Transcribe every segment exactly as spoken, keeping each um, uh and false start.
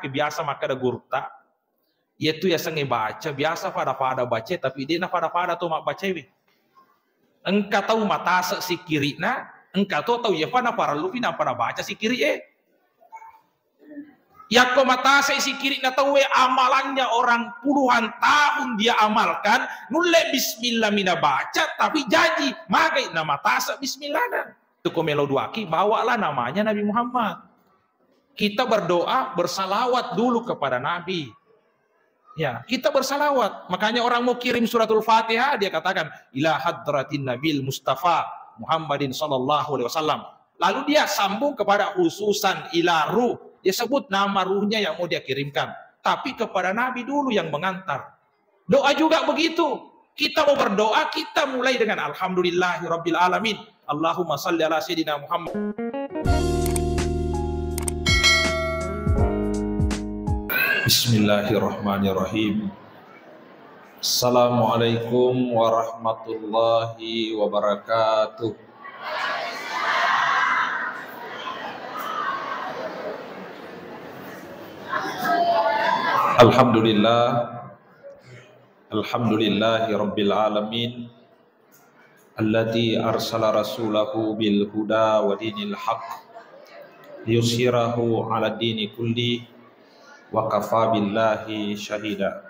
Biasa makkeda gurutta, iyatu yasengnge baca, biasa pada-pada baca, tapi de' na pada-pada to mabbacae. Engka tau matase' sikkiri'na, engka to tau iyafa naparellupi nampa nabaca sikkiri'e. Yakko matase' sikkiri'na tauwe, amalannya orang puluhan tahun dia amalkan, nulle bismillah mi nabaca, tapi jaji, magai namatase' bismillahna. Tuko melo duaki, bawalah namanya Nabi Muhammad. Kita berdoa, bersalawat dulu kepada Nabi. Ya, kita bersalawat. Makanya orang mau kirim suratul Fatihah, dia katakan, "Ila hadratin Nabil Mustafa Muhammadin sallallahu alaihi wasallam." Lalu dia sambung kepada khususan ila ruh. Dia sebut nama ruhnya yang mau dia kirimkan. Tapi kepada Nabi dulu yang mengantar. Doa juga begitu. Kita mau berdoa, kita mulai dengan alhamdulillahi rabbil alamin. Allahumma salli ala sayyidina Muhammad. Bismillahirrahmanirrahim. Assalamualaikum warahmatullahi wabarakatuh. Alhamdulillah. Alhamdulillahi rabbil alamin. Alladzi arsala rasulahu bil huda wa dinil haq liyuzhirahu ala dini kulli wa kafa billahi syahida.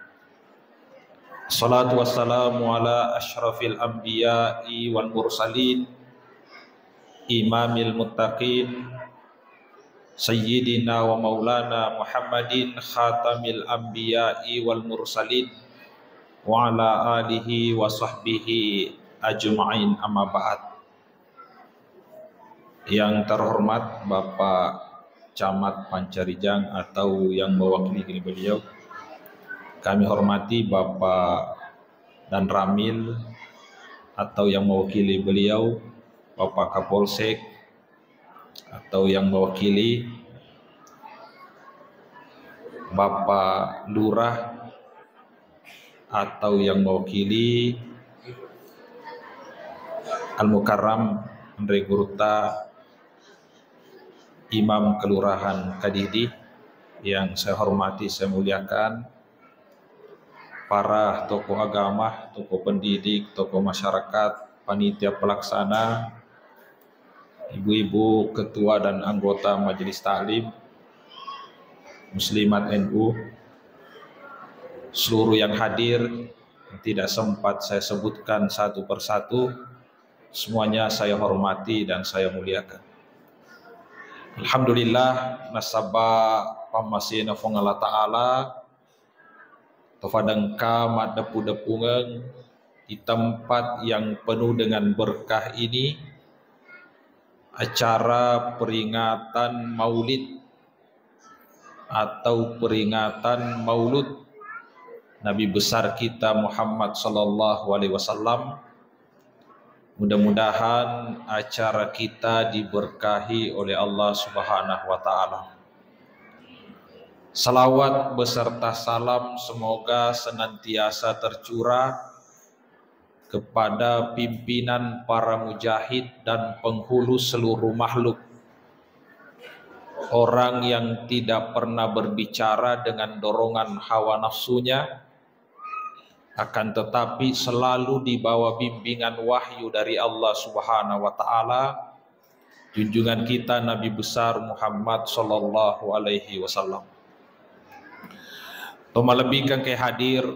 Salatu wassalamu ala asyrafil anbiya'i wal mursalin, imamil muttaqin, sayyidina wa maulana Muhammadin khatamil anbiya'i wal mursalin, wa ala alihi wa sahbihi ajma'in, amma ba'd. Yang terhormat Bapak Camat Pancarijang atau yang mewakili beliau, kami hormati Bapak Danramil atau yang mewakili beliau, Bapak Kapolsek atau yang mewakili, Bapak Lurah atau yang mewakili, Al Mukarram Anre Gurutta, Imam Kelurahan Kadidi yang saya hormati, saya muliakan, para tokoh agama, tokoh pendidik, tokoh masyarakat, panitia pelaksana, ibu-ibu ketua dan anggota majelis taklim, muslimat N U, seluruh yang hadir, yang tidak sempat saya sebutkan satu persatu, semuanya saya hormati dan saya muliakan. Alhamdulillah, nasaba pammasena Puang Allah Ta'ala, tofadengka maddepu-depungeng di tempat yang penuh dengan berkah ini, acara peringatan Maulid atau peringatan Maulud Nabi besar kita Muhammad sallallahu alaihi wasallam. Mudah-mudahan acara kita diberkahi oleh Allah Subhanahu wa Ta'ala. Salawat beserta salam semoga senantiasa tercurah kepada pimpinan para mujahid dan penghulu seluruh makhluk. Orang yang tidak pernah berbicara dengan dorongan hawa nafsunya, akan tetapi selalu dibawa bimbingan wahyu dari Allah Subhanahu wa Ta'ala, junjungan kita Nabi besar Muhammad sallallahu alaihi wasallam. Tomalebbikeng ke hadir,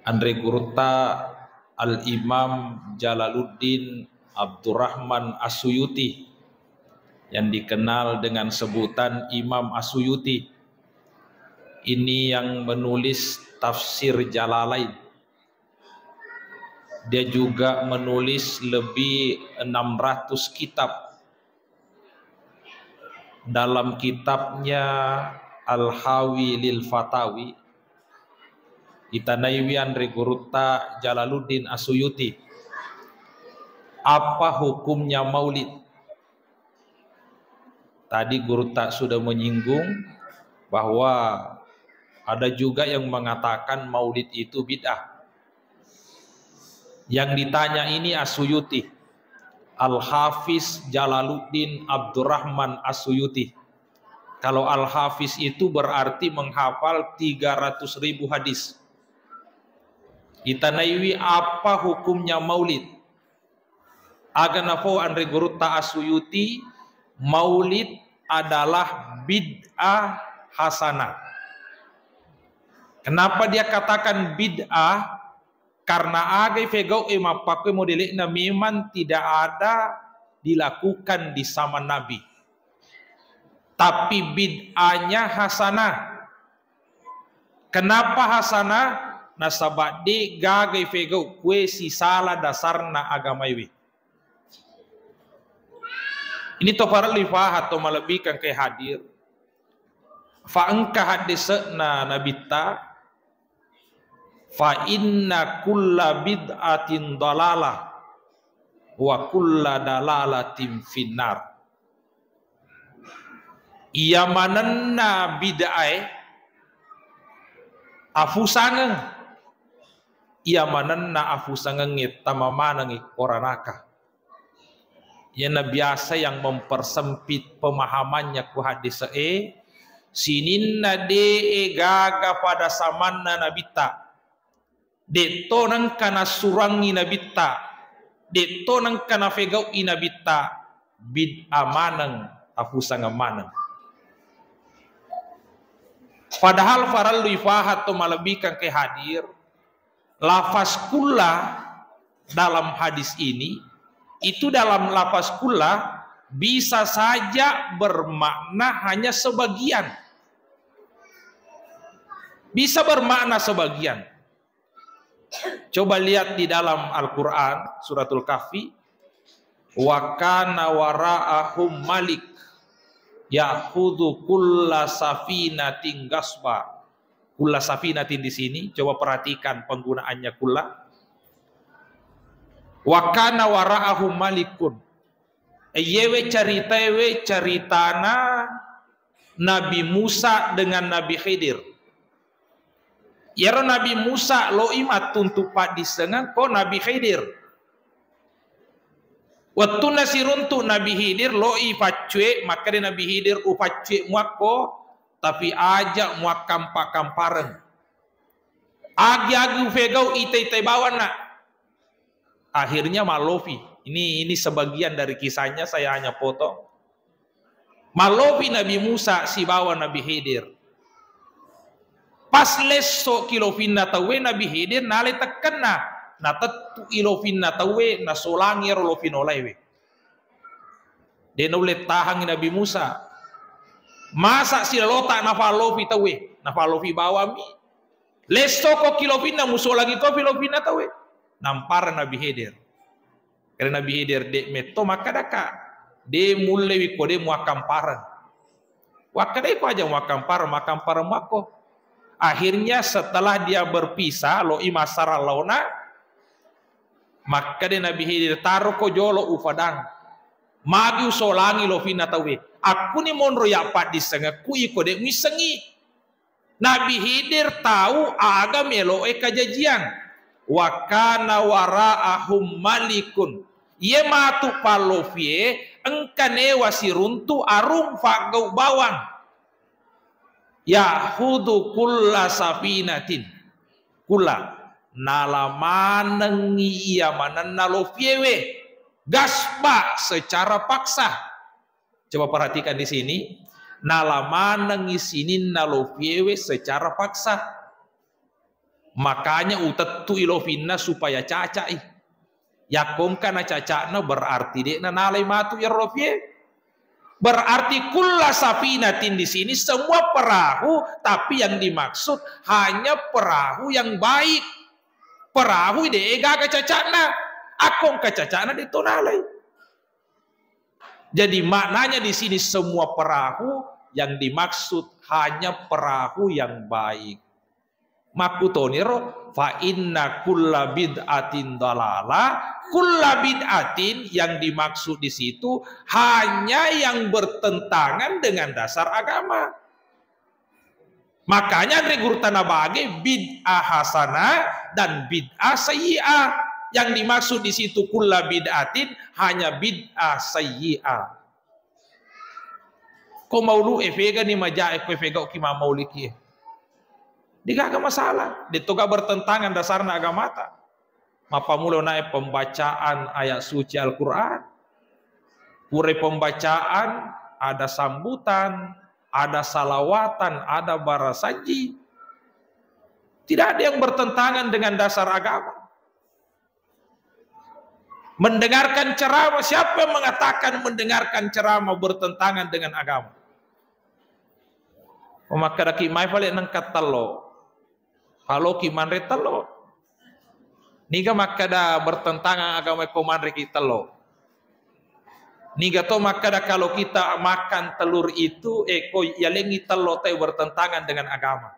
Anre Gurutta Al-Imam Jalaluddin Abdurrahman As-Suyuti yang dikenal dengan sebutan Imam As-Suyuti. Ini yang menulis Tafsir Jalalain. Dia juga menulis lebih enam ratus kitab. Dalam kitabnya Al-Hawi lil Fatawi, itanaiwi Anre Gurutta Jalaluddin As-Suyuti, apa hukumnya maulid? Tadi Gurutta sudah menyinggung bahwa ada juga yang mengatakan maulid itu bid'ah. Yang ditanya ini As-Suyuti, Al-Hafiz Jalaluddin Abdurrahman As-Suyuti. Kalau Al-Hafiz itu berarti menghafal tiga ratus ribu hadis. Itanaiwi apa hukumnya maulid. Aga nafau anre gurutta As-Suyuti, maulid adalah bid'ah hasanah. Kenapa dia katakan bid'ah? Karena aga ifegau e mappakkoe modele'na memang tidak ada dilakukan di zaman Nabi. Tapi bid'ahnya hasanah. Kenapa hasanah? Nasaba de gaga ifegau kue sisala dasarna agamaewe. Ini to parellu ifaha to malebbikan ke hadir. Fa engka haddese'na Nabitta, fa inna kulla bid'atin dalalah wa kulla dalalatin finnar. Iya manenna bid'ae afusangeng. Iya manenna afusangengnge tama manengngi koranaka. Iyana biasa yang mempersempit pemahamannya ku hadis e, sininna de'e gaga pada samanna Nabitta. De'to nengka nassurangngi Nabitta, de'to nengka nafegau'i Nabitta, bid'ah maneng, afusangeng maneng. Padahal farellu ifaha to malebbikan ke hadir, lafaz kulla dalam hadis ini, itu dalam lafaz kulla bisa saja bermakna hanya sebagian. Bisa bermakna sebagian. Coba lihat di dalam Al-Quran, Suratul Kahfi, wa kana wara'ahum malik ya'khudzu kulla safinatin ghasba. Kulla safinatin di sini, coba perhatikan penggunaannya kulla. Wa kana wara'ahum malikun. Iyewe caritaewe caritana Nabi Musa dengan Nabi Khidir. Iyaro Nabi Musa lo'i mattuntu paddissengeng ko Nabi Khidir. Wettunna siruntu Nabi Khidir lo'i faccue, makkeda Nabi Khidir, "Ufaccue muakko, tapi aja muakkampa-kampareng. Agi-agi ufegau ita-itai bawanna." Akhirnya mallofi. Ini ini sebagian dari kisahnya, saya hanya potong. Mallofi Nabi Musa sibawa Nabi Khidir. Pas lesso ki lofinna tauwe Nabi Khidir nalai tekkenna, natettu i lofinna tauwe nasolangi ero lofi nolaewe. De naulle tahangi Nabi Musa. Masa silalota nafallofi tauwe, nafallofi bawammi. Lesso ko ki lofinna, musolangi tofi lofinna tauwe. Nampara Nabi Khidir. Kare Nabi Khidir, de metto makkadaka, de mullewi ko de muakkampareng. Wakkadai ko aja muakkampareng, makkampareng muakko. Akhirnya setelah dia berpisah, lo'i massarang laona, makkada Nabi Khidir, "Taro ko jolo ufadang. Magi usolangi lofinna tauwe. Akkuni monro ya paddissengekku iko de muissengi." Nabi Khidir tau aga melo'e kajajiang. Wa kana wara'ahum malikun. Iye matu pallofie engka newa siruntu arung faggau bawang. Ya'khudzu kulla safinatin. Kulla, nala manengngi iya manenna lofiewe. Ghasba, secara paksa. Coba perhatikan di sini, nala manengngi sininna lofiewe secara paksa. Makanya utettui lofinna supaya cacai. Yakko engka nacacana berarti de'na nalai matu iyaro lofie. Berarti kulla safinatin di sini semua perahu, tapi yang dimaksud hanya perahu yang baik. Perahu de'e gaga cacana. Akko engka cacana de'to nalai. Jadi maknanya di sini semua perahu yang dimaksud hanya perahu yang baik. Makkutoniro, fa inna kulla bid'atin dalalah, kulla bid'atin yang dimaksud di situ hanya yang bertentangan dengan dasar agama. Makanya anre gurutta nabage bid'ah hasanah dan bid'ah sayyi'ah. Yang dimaksud di situ kulla bid'atin hanya bid'ah sayyi'ah. Ko maulu e fegani maja e, ko fegauki mammauliki e. Degaga masalah, de toga bertentangan dasarna agamata. Mappammula nae pembacaan ayat suci Al-Quran. Pura pembacaan, ada sambutan, ada salawatan, ada barasaji. Tidak ada yang bertentangan dengan dasar agama. Mendengarkan ceramah, siapa yang mengatakan mendengarkan ceramah bertentangan dengan agama? Makkedaki mai fale nengka tello. Paloki manre tello. Niga makkeda bertentangan agama ko manreki tello? Niga to makkeda kalau kita makan telur itu, eh, ko yalengi tello te bertentangan dengan agama?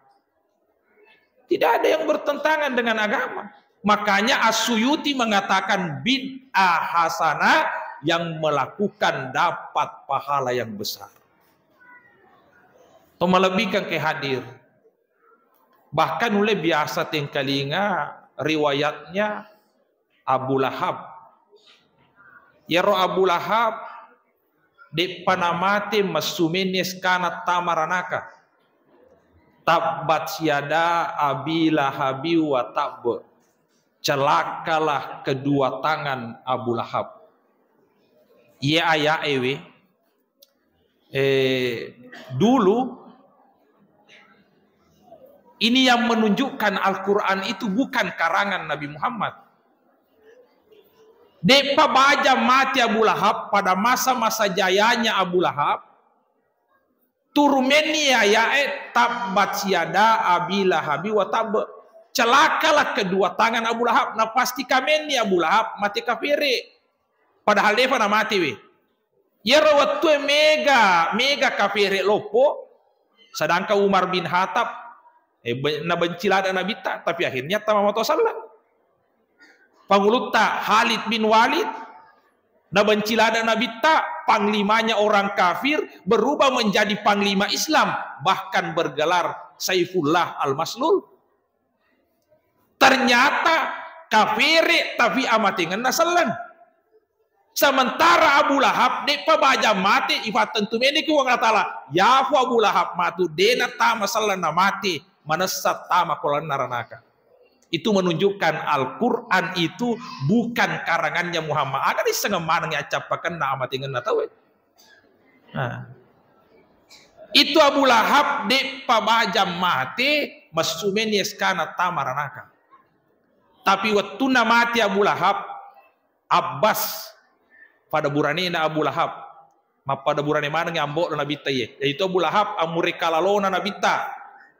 Tidak ada yang bertentangan dengan agama. Makanya As-Suyuti mengatakan bid'ah hasanah yang melakukan dapat pahala yang besar. To malebbikan ke hadir. Bahkan ulle biasa tengkalinga riwayatnya Abu Lahab. Yaro Abu Lahab de'pa namate messumenni eskana tama ranaka. Tabbat yada Abi Lahabi wa tab. Celakalah kedua tangan Abu Lahab. Iye aya'e we, eh, dulu ini yang menunjukkan Al-Quran itu bukan karangan Nabi Muhammad. De'pa baja mati Abu Lahab pada masa-masa jayanya Abu Lahab, turumenni ayae tabbat yada Abi Lahabi wa tab. Celakalah kedua tangan Abu Lahab. Nah, pasti kamenni Abu Lahab mati kafiri. Padahal defa na mati we. Iyaro wettue mega, mega kafere loppo, sedangkan Umar bin Khattab, eh, be-, nabenci ladang Nabitta, tapi akhirnya tama mato selleng. Pangulutta Khalid bin Walid, nabenci ladang Nabitta, panglimanya orang kafir, berubah menjadi panglima Islam, bahkan bergelar Saifullah Al-Maslul. Ternyata kafere, tapi amatengenna selleng. Sementara Abu Lahab, de'pa baja mate, ifattentu meniki Puang Allah Ta'ala, yafu Abu Lahab matu, dena tama selleng na mate, manessa tama kolanna ranaka. Itu menunjukkan Al-Quran itu bukan karangannya Muhammad. Aga dissengeng maneng accappakenna amatengenna tauwe. Nah. Itu Abu Lahab de'pa baja mate, messumenni eskana tama ranaka. Tapi wettunna mate Abu Lahab, Abbas, pada buranena Abu Lahab, mappada burane manengngi ambo'na Nabitta iye. Yaitu Abu Lahab amure kalalona Nabitta,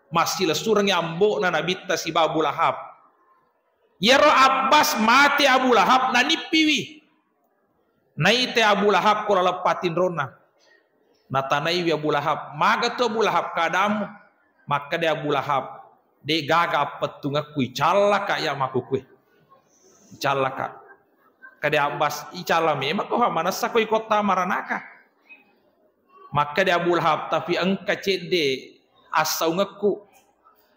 massilessurengngi ambo'na Nabitta siba Abu Lahab. Iyaro Abbas mate Abu Lahab nanippiwi. Naite Abu Lahab ko laleng patinronna. Natanaiwi Abu Lahab, "Maga tu Abu Lahab keadaanmu?" Makkeda Abu Lahab, "De' gaga appettungekku, icallaka iya makkukue. Icallaka." Kede Abbas, "Icalla memang ko, manessa ko ikotta maranaka." Makkeda Abu Lahab, "Tapi engka cedde assaungekku,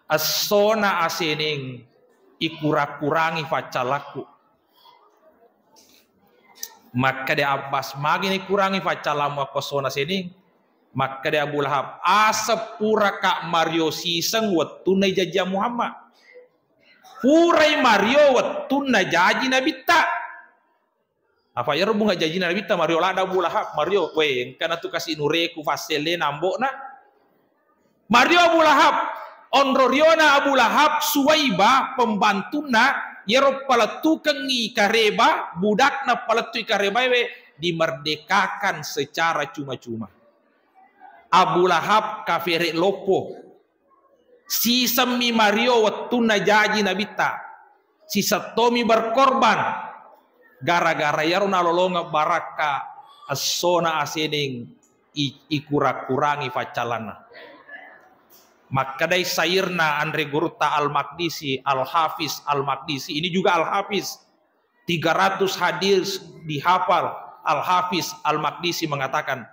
essona aseneng ikura-kurangi faccallakku." Makkeda Abbas, "Magi naikurangi faccallammu akko essona aseneng?" Makkeda Abu Lahab, "Aseng puraka mario siseng wettunna ijajiang Muhammad. Purai mario wettunna jaji Nabitta." Apa iyaro bunga jajina Nabitta mario ladda Abu Lahab, mario, "We, engkana tu kasi nureku fassellena ambo'na." Mario Abu Lahab, onro riona Abu Lahab, Suwaibah, pembantunna, iyaro palettukengngi kareba, budakna palettui karebaewe, dimerdekakan secara cuma-cuma. Abu Lahab kafere loppo. Sisemmi mario wettunna jaji Nabitta. Sisettomi berkorban. Gara-gara iyaro nalolongeng barakka essona aseneng i-, ikura-kurangi faccallanna. Makkedai sairna anre gurutta Al-Maqdisi, Al-Hafiz Al-Maqdisi. Ini juga Al-Hafiz. Tiga ratus hadis dihafal. Al-Hafiz Al-Maqdisi mengatakan,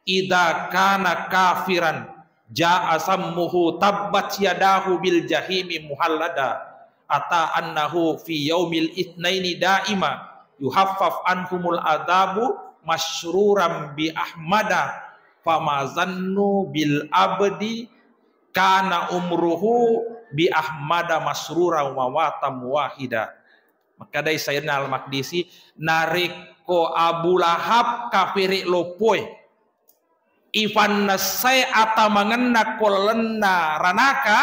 "Idza kana kafiran, jaa sammuhu tabbat yadahu bil jahimi muhallada. Ata annahu fi yaumil itsnaini daima yuhaffaf anhumul adzabu masyruran bi Ahmada." "Fama zannu bil abdi kana umruhu bi Ahmada masruran wa mata muwahida." Makkedai Sayyidina Al-Maqdisi, "Narekko Abu Lahab kafere loppoe, ifannessai atamangenna ko lalenna ranaka,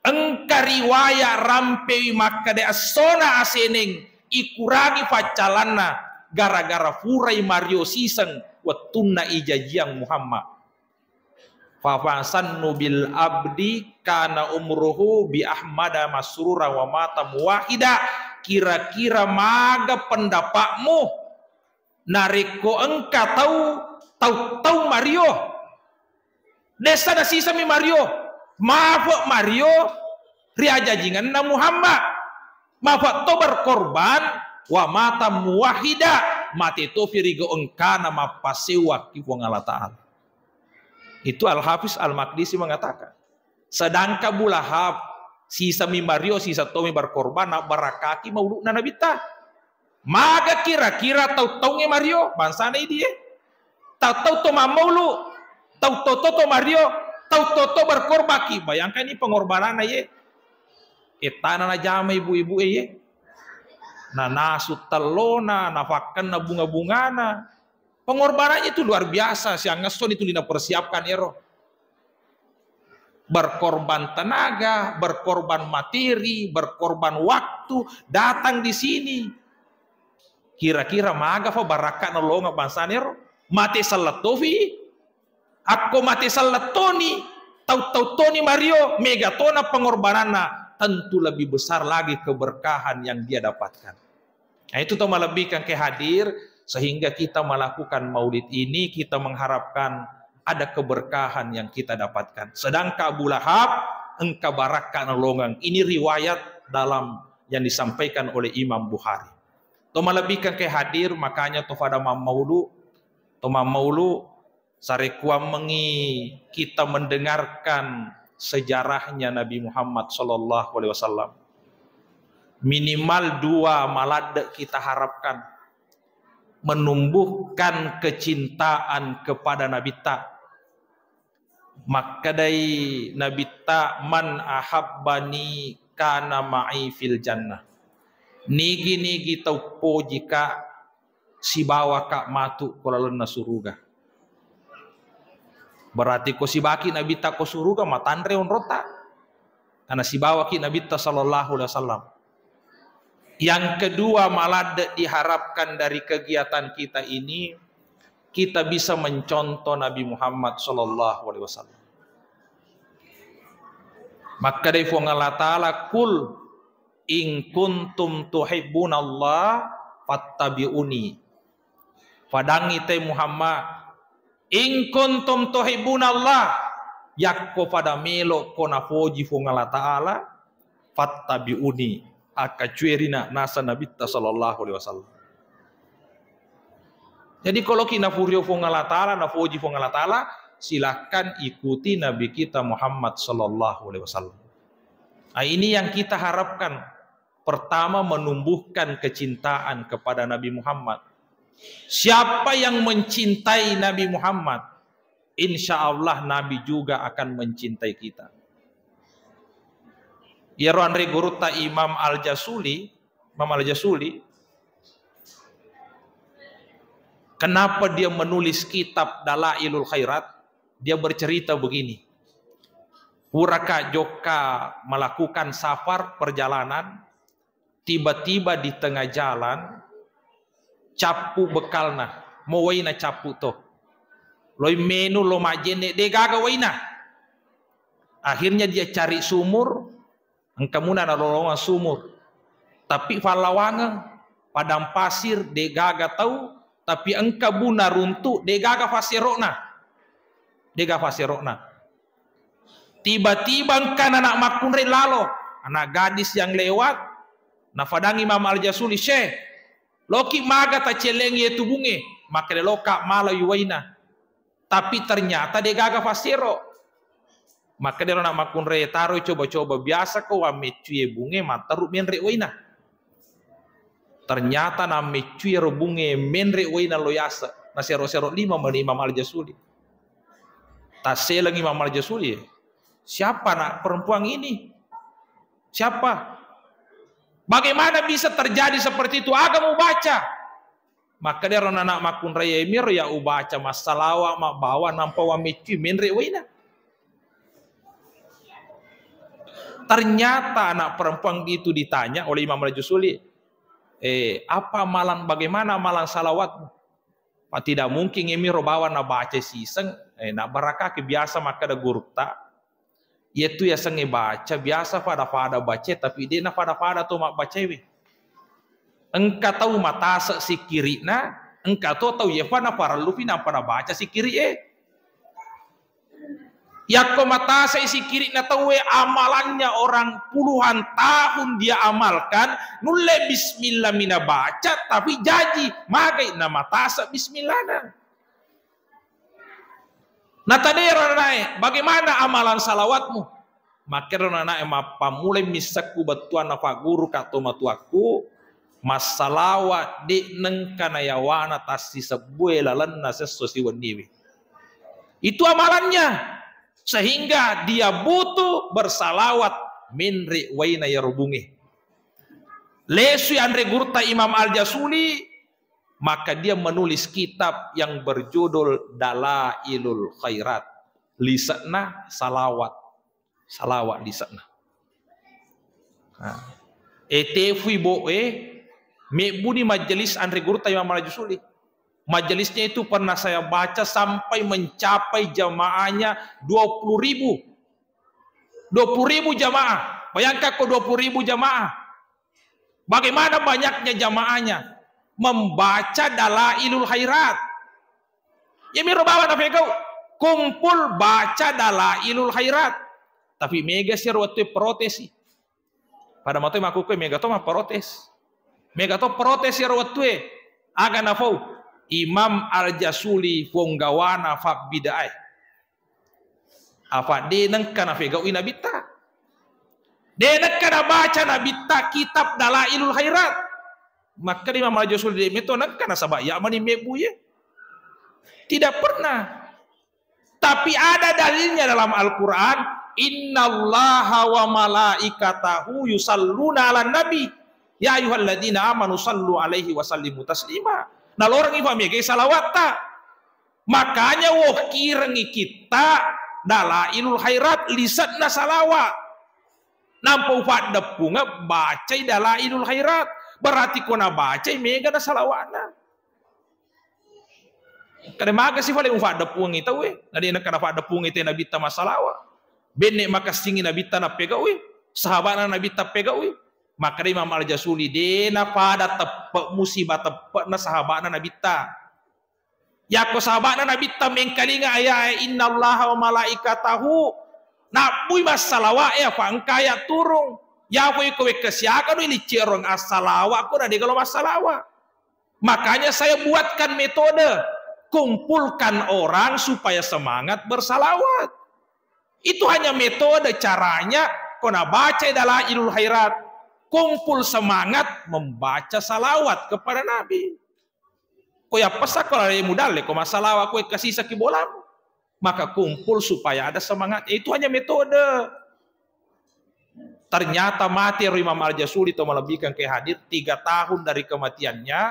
engka riwaya rampewi makkeda essona aseneng ikurangi faccalanna gara-gara furai mario siseng wettunna ijajiang Muhammad." "Fafasannu bil abdi kana umruhu bi Ahmada masrura wa mata muwahida." Kira-kira maga pendapatmu narekko engka tau, tau-tau mario? Dessa nasisami mario, mafe mario riajajingenna Muhammad. Mafe to berkorban, wa mata muwahida, mate tofi rigo engkana mappasewakki Puang Allah Ta'ala. Itu Al-Hafiz Al-Maqdisi mengatakan. Sedangkan Abu Lahab, sisami mario, sisa tomi berkorban, nabbarakaki mauludna Nabitta. Maga kira-kira tau-taungnge mario, bangsana idi e. Tau-tau to mammaulu, tau-tau to mario, tau-tau to berkorbaki. Bayangkan ini pengorbananna ye. Ettana najama ibu-ibu e ye. Nanasu tellona, nafakkanna bunga-bungana. Pengorbanannya itu luar biasa, siangessoni tuli napersiapkan ero. Berkorban tenaga, berkorban materi, berkorban waktu, datang di sini. Kira-kira maga fa barakka nalonga bangsana ero? Mate sellettofi. Akko mate sellettoni, tau-tau toni mario, mega tona pengorbananna, tentu lebih besar lagi keberkahan yang dia dapatkan. Nah, itu to malebbi engka hadir, sehingga kita melakukan maulid ini, kita mengharapkan ada keberkahan yang kita dapatkan. Sedangkan Abu Lahab engka barakka nalongeng. Ini riwayat dalam yang disampaikan oleh Imam Bukhari. To malebbi engka hadir, makanya to fada mammaulu, to mammaulu, sarekuammengi kita mendengarkan sejarahnya Nabi Muhammad sallallahu alaihi wasallam. Minimal dua maladde kita harapkan, menumbuhkan kecintaan kepada Nabitta. Makkedai Nabitta, "Man ahabbani kana ma'i fil jannah." Nigi-nigi tau pojika, sibawaka matu ko lalenna suruga. Berarti ko sibaki Nabitta ko suruga, matanre onrota. Karena sibawaki Nabitta sallallahu alaihi wasallam. Yang kedua, maladde diharapkan dari kegiatan kita ini, kita bisa mencontoh Nabi Muhammad sallallahu alaihi wasallam. Makkedai Fuang Allah Ta'ala, "Kul in kuntum tuhibbunallah fattabi'uni." Fadangi te Muhammad, "In kuntum tuhibbunallah," yakko pada melo ko nafoji Fuang Allah Ta'ala, "fattabi'uni," akkacuerina nasa Nabitta sallallahu alaihi wasallam. Jadi, kalau ki nafurio Fuang Allah Ta'ala, nafoji Fuang Allah Ta'ala, silakan ikuti Nabi kita Muhammad sallallahu alaihi wasallam. Nah, ini yang kita harapkan. Pertama, menumbuhkan kecintaan kepada Nabi Muhammad. Siapa yang mencintai Nabi Muhammad, insya Allah Nabi juga akan mencintai kita. Iyaro anre gurutta Imam Al-Jasuli, Imam Al-Jasuli, kenapa dia menulis kitab Dalailul Khairat? Dia bercerita begini, puraka jokka melakukan safar, perjalanan, tiba-tiba di tengah jalan, cappu bekalna, mo waina cappu to. Loi menu, lo majjenne, de gaga waina. Akhirnya dia cari sumur, engka muna nalolongeng sumur. Tapi fallawangeng, padang pasir, de gaga tau, tapi engka bu naruntu, de gaga faserokna. De gaga faserokna. Tiba-tiba engka anak makkunrai lalo, anak gadis yang lewat, nafadangi Imam Al-Jasuli, "Syekh, loki maga tacellengi yetu bunge?" Makkeda, "Loka mala yuwaina." Tapi ternyata de gaga fasero. Makkeda ro anak makkunrai, "Taroi coba-coba, biasa ko wammeccuie bunge matteru menre waina." Ternyata nammeccui ro bunge menre waina lo yase. Nasero-sero lima mani Imam Al-Jasuli. Tasseleng Imam Al-Jasuli. Siapa anak perempuan ini? Siapa? Bagaimana bisa terjadi seperti itu? Aga mubaca. Makkeda ro anak makkunrai, "Emiro ya ubaca massalawa mabbawa nampa wa meccu menre waina." Ternyata anak perempuan itu ditanya oleh Imam Al-Jasuli, "Eh, apa amalan, bagaimana amalan salawatmu?" Pak, tidak mungkin emiro bawang nabaca siseng, eh, nabarakaki biasa makkeda gurutta. Iyatu yasengnge baca, biasa fada-fada baca, tapi de' nafada-fada to mabbacaewe. Engka tau matase sikkiri'na, engka to tau yefa naparellupi nampa nabaca sikkiri'e. Yakko matase sikkiri'na tauwe, amalannya orang puluhan tahun dia amalkan, nulle bismillah mi nabaca, tapi jaji magai namatase bismillahna. Natanero anae, "Bagaimana amalan salawatmu?" Makkero anae, "Mappammulai missekku bettuanna fagguruka tomatoakku, massalawa de' nengka nayawana tassisebbue lalenna sesso siwenniwe." Itu amalannya. Sehingga dia butuh bersalawat menre waina yaro bunge. Lesui anre gurutta Imam Al-Jasuli, maka dia menulis kitab yang berjudul Dalailul Khairat. Lisekna salawat. Salawat lisekna. Nah. Etefui bo e, mebbuni majelis anre gurutta Imam Al-Jasuli. Majelisnya itu pernah saya baca sampai mencapai jamaahnya dua puluh ribu. Dua puluh ribu jamaah. Bayangkan ko dua puluh ribu jamaah. Bagaimana banyaknya jamaahnya membaca Dalailul Khairat. Ya miro bawa nafegau, kumpul baca Dalailul Khairat. Tapi mega siro wettu protes. Pada matoi makkukue mega to mapprotes. Mega to protes iyaro wettue. Aga nafau? Imam Al-Jasuli ponggawana fabbidae. Apa de' nengka nafegaui nabitta? De' nengka nabaca nabitta kitab Dalailul Khairat. Makkeda Imam Al-Jasuli, de' meto nengka nasaba iya mani mebbu ye. Tidak pernah. Tapi ada dalilnya dalam Al-Quran, "Innallaha wa malaikatahu yusalluna ala nabi, ya ayyuhalladzina amanu sallu alaihi wa sallimu taslima." Nalorengi fa megai salawatta. Makanya wohkirengi kitta Dalailul Khairat lisekna salawa. Nampa ufaddeppunga bacai Dalailul Khairat. Berarti ko nabacai mega na salawatna. Kada maga sifale mufaddeppungi tauwe, na de' nengka nafaddeppungi te nabitta massalawa. Benne makessingi nabitta nappegaui, sahabana nabitta pegaui. Makkeda Imam Al-Jasuli, de' napada teppe' musiba teppe'na sahabana nabitta. Yakko sahabana nabitta mengkalinga ayae innallaha wa malaikatahu, nabbui massalawa e, apa engka ayat turung. Yapo iko wekka siaga no ilicci erong assalawa ko na de' galo massalawa. Makanya saya buatkan metode, kumpulkan orang supaya semangat bersalawat. Itu hanya metode caranya, ko nabaca Dalailul Khairat, kumpul semangat membaca salawat kepada Nabi. Ko yappessa ko lale mudalle ko massalawa ko kasisaki bolamu. Maka kumpul supaya ada semangat. Itu hanya metode. Ternyata mati ro Imam Al-Jasuli to malebbikan ke hadir tiga tahun dari kematiannya.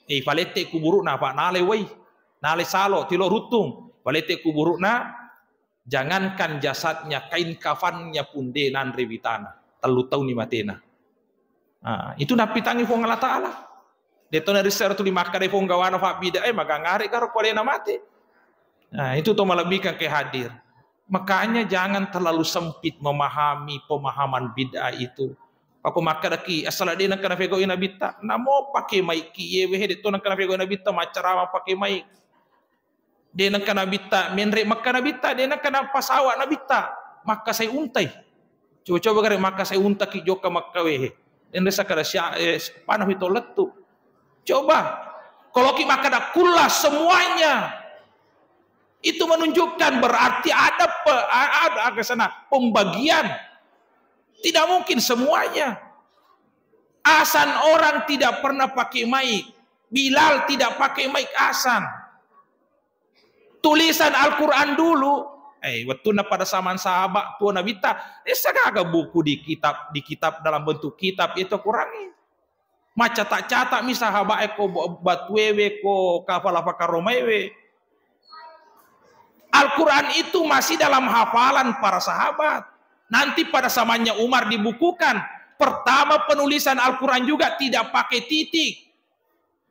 Eh, falette kuburu'na, Pak, nale wai. Nale salo, tilo ruttung. Falette kuburu'na, jangankan jasadnya, kain kafannya pun de' nanre witana. Tellu tauni matena. Ah, itu nappitangi Puang Allah Ta'ala. De' to narissero tuli makkeda ponggawana fabbidae, eh, magangare karo ko alena mate. Nah, itu to malebbikan ke hadir. Makanya jangan terlalu sempit memahami pemahaman bid'ah itu. Pako makkedaki, asala de' nengka nafegaui nabitta, namo pake maiki, ye wehe de' to nengka nafegaui nabitta, maccarama pake maik. De' nengka nabitta, menre' Mekka nabitta, de' nengka napasawa nabitta, makkasai untai. Coba-coba gare makkasai unta ki jokka Mekka wehe. Denre' sakkada sia-, eh, panah itu lettu. Coba. Kalau ki makkada kulla semuanya. Itu menunjukkan berarti ada pe-, a-, ada, ada sana pembagian. Tidak mungkin semuanya. Asan orang tidak pernah pakai mic. Bilal tidak pakai mic azan. Tulisan Al-Quran dulu. Eh, wettunna pada zaman sahabat tuo Nabitta, eh, sagaga buku di kitab, di kitab dalam bentuk kitab itu Quran. Maccatak-catak mi sahabat, eh, ko ba-, batuewe, ko kafala fakaromaewe. Al-Quran itu masih dalam hafalan para sahabat. Nanti pada zamannya Umar dibukukan. Pertama penulisan Al-Quran juga tidak pakai titik.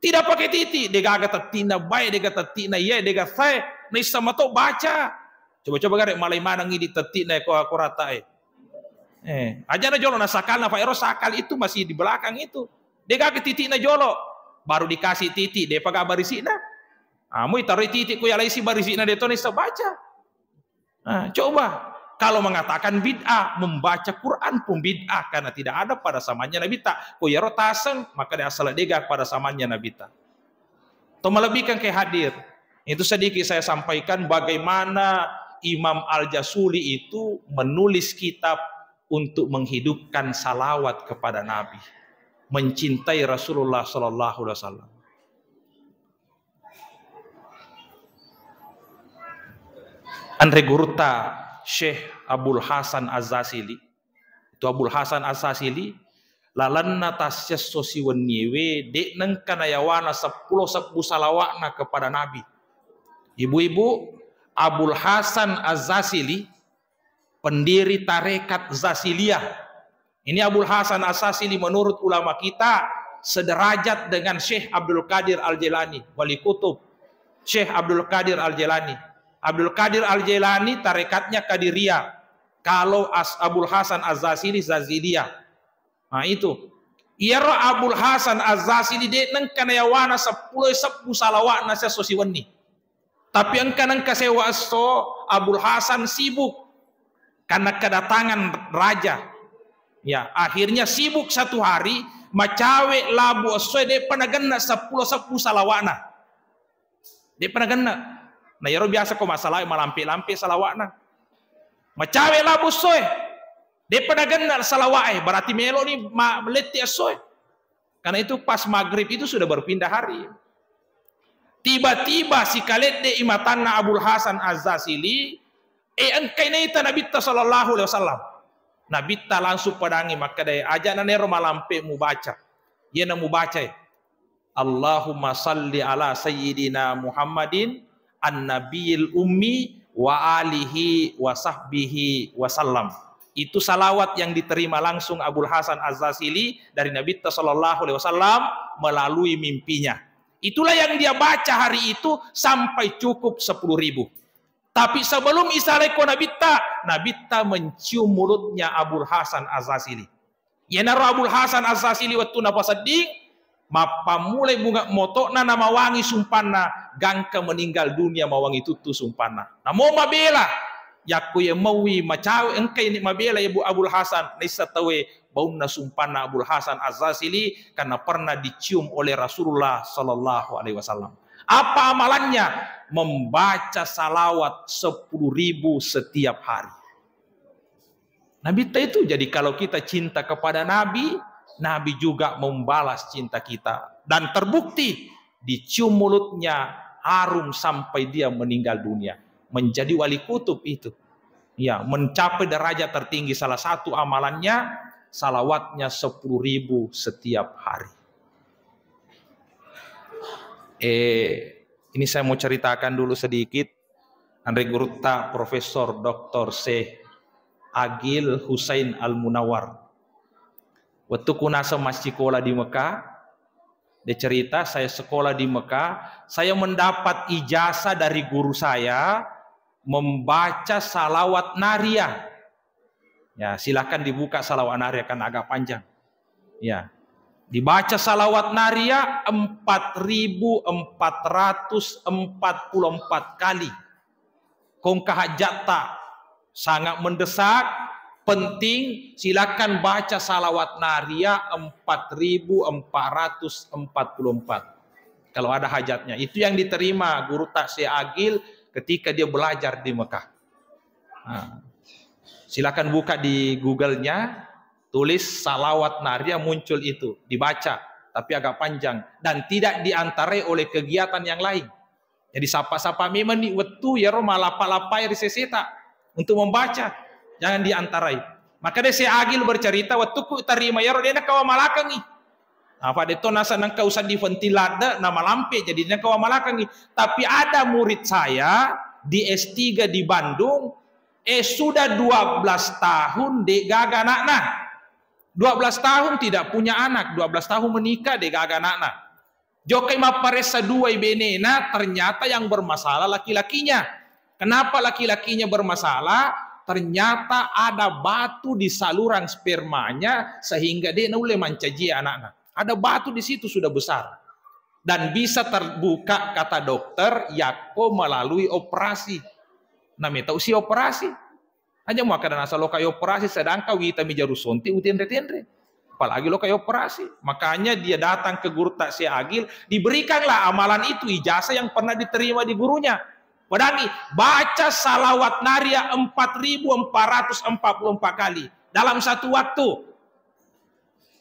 Tidak pakai titik, degaga tetti'na bae, dega tetti'na iyae, dega sae, naisseng mato baca. Coba-coba gare malai maneng idi tetti'na ko, ko ratae. Eh, ajana jolo na sakalna, fa ero sakal itu masih di belakang itu. Degaga titikna jolo, baru dikasih titik, depa ga barisi'na. Ah, mui taroi titik ku yalaisi barisi'na de to naisseng baca. Nah, coba kalau mengatakan bid'ah, membaca Quran pun bid'ah karena tidak ada pada zamannya Nabitta. Ko iyaro taseng, maka dia asal dega pada zamannya Nabitta. Atau melebihkan ke hadir. Itu sedikit saya sampaikan bagaimana Imam Al-Jasuli itu menulis kitab untuk menghidupkan salawat kepada Nabi, mencintai Rasulullah sallallahu alaihi wasallam. Anre gurutta Syekh Abul Hasan Az-Zasili. Itu Abul Hasan Az-Zasili, lalenna tassiesso siwenniewe, de' nengka nayawana seppulo sebbu salawa'na kepada Nabi. Ibu-ibu, Abul Hasan Az-Zasili, pendiri tarekat Zasiliyah. Ini Abul Hasan As-Sasili menurut ulama kita sederajat dengan Syekh Abdul Qadir Al-Jailani, Wali Kutub Syekh Abdul Qadir Al-Jailani. Abdul Qadir Al-Jailani tarekatnya Qadiriyah. Kalau As-, Abul Hasan Az-Zasili Zaziliyah. Nah, itu. Iyaro Abul Hasan Az-Zasili de' nengka nayawana seppulo sebbu salawa'na siesso siwenni. Tapi engka nengka sewa esso, Abul Hasan sibuk karena kedatangan raja. Ya, akhirnya sibuk satu hari, macawe labu essoe de'pa nagenna seppulo sebbu salawa'na. De'pa nagenna. Nah, iyaro biasa ko masalawa'e malampe-lampe salawa'na. Macawe labu essoe. De'pa nagenna salawa'e, berarti melo ni ma-, letti essoe. Karena itu pas maghrib itu sudah berpindah hari. Tiba-tiba sikaledde i matanna Abul Hasan Az-Zasili, eh, engkai naita Nabitta sallallahu alaihi wasallam. Nabitta langsung padangi makkedae, aja nanero malampe mubaca. Iyana mubacae, Allahumma salli ala sayyidina Muhammadin an-nabiyil ummi wa alihi wa sahbihi wa sallam. Itu salawat yang diterima langsung Abul Hasan Az-Zasili dari Nabitta sallallahu alaihi wasallam melalui mimpinya. Itulah yang dia baca hari itu sampai cukup sepuluh ribu. Tapi sebelum isalai ko Nabitta, Nabitta mencium mulutnya Abul Hasan Az-Zasili. Iyanaro Abul Hasan As-Sasili wettu napasedding, mappammulai bunga moto'na namawangi sumpanna, gangka meninggal dunia mawangi tuttu sumpanna. Namo mabela, yakko ye maui macawe engkai ni mabela ye Bu Abul Hasan, naissa tauwe baunna sumpanna Abul Hasan As-Sasili karena pernah dicium oleh Rasulullah sallallahu alaihi wasallam. Apa amalannya? Membaca salawat sepuluh ribu setiap hari. Nabitta itu. Jadi kalau kita cinta kepada Nabi, Nabi juga membalas cinta kita. Dan terbukti dicium mulutnya harum sampai dia meninggal dunia. Menjadi wali kutub itu. Ya, mencapai derajat tertinggi. Salah satu amalannya, salawatnya sepuluh ribu setiap hari. Eh, ini saya mau ceritakan dulu sedikit. Anre gurutta Profesor Doktor Syekh Agil Husain Al-Munawar. Wettu kunaseng massikola di Mekah, dia cerita, saya sekolah di Mekah, saya mendapat ijazah dari guru saya membaca salawat nariyah. Ya, silakan dibuka salawat nariyah, kan agak panjang. Ya. Dibaca salawat nariyah empat ribu empat ratus empat puluh empat kali. Kongka hajjatta sangat mendesak, penting, silakan baca salawat nariyah empat ribu empat ratus empat puluh empat. Kalau ada hajatnya. Itu yang diterima gurutta Syekh Agil ketika dia belajar di Mekah. Nah, silakan buka di Google-nya, tulis salawat nariyah, muncul itu, dibaca. tapi agak panjang dan tidak diantarai oleh kegiatan yang lain. Jadi sapa-sapa memang ni wettu yaro malappa-lappai ri seseta untuk membaca, jangan diantarai. Maka de' Syekh Agil bercerita, wettuku tarima yaro de' nakawa malakengi. Apa de' to nasa nengka usaddi fenti ladde' na malampe, jadi nengka wa malakengi. Tapi ada murid saya di S tiga di Bandung, eh, sudah dua belas tahun de' gaga anakna. Dua belas tahun tidak punya anak, dua belas tahun menikah de' gaga anakna. Jokkai mapparessa dua i benena, ternyata yang bermasalah laki-lakinya. Kenapa laki-lakinya bermasalah? Ternyata ada batu di saluran spermanya sehingga de' naulle mancaji anakna. Ada batu di situ sudah besar. Dan bisa terbuka, kata dokter, yakko melalui operasi. Nametau si operasi. Aja muakkeda nasa lokai operasi, sedangkan wita mi jaru sonti utenre-tenre. Apalagi lokai operasi. Makanya dia datang ke gurutta Syekh Agil, diberikanlah amalan itu, ijazah yang pernah diterima di gurunya. Wadangi, baca salawat naria empat ribu empat ratus empat puluh empat kali dalam satu waktu.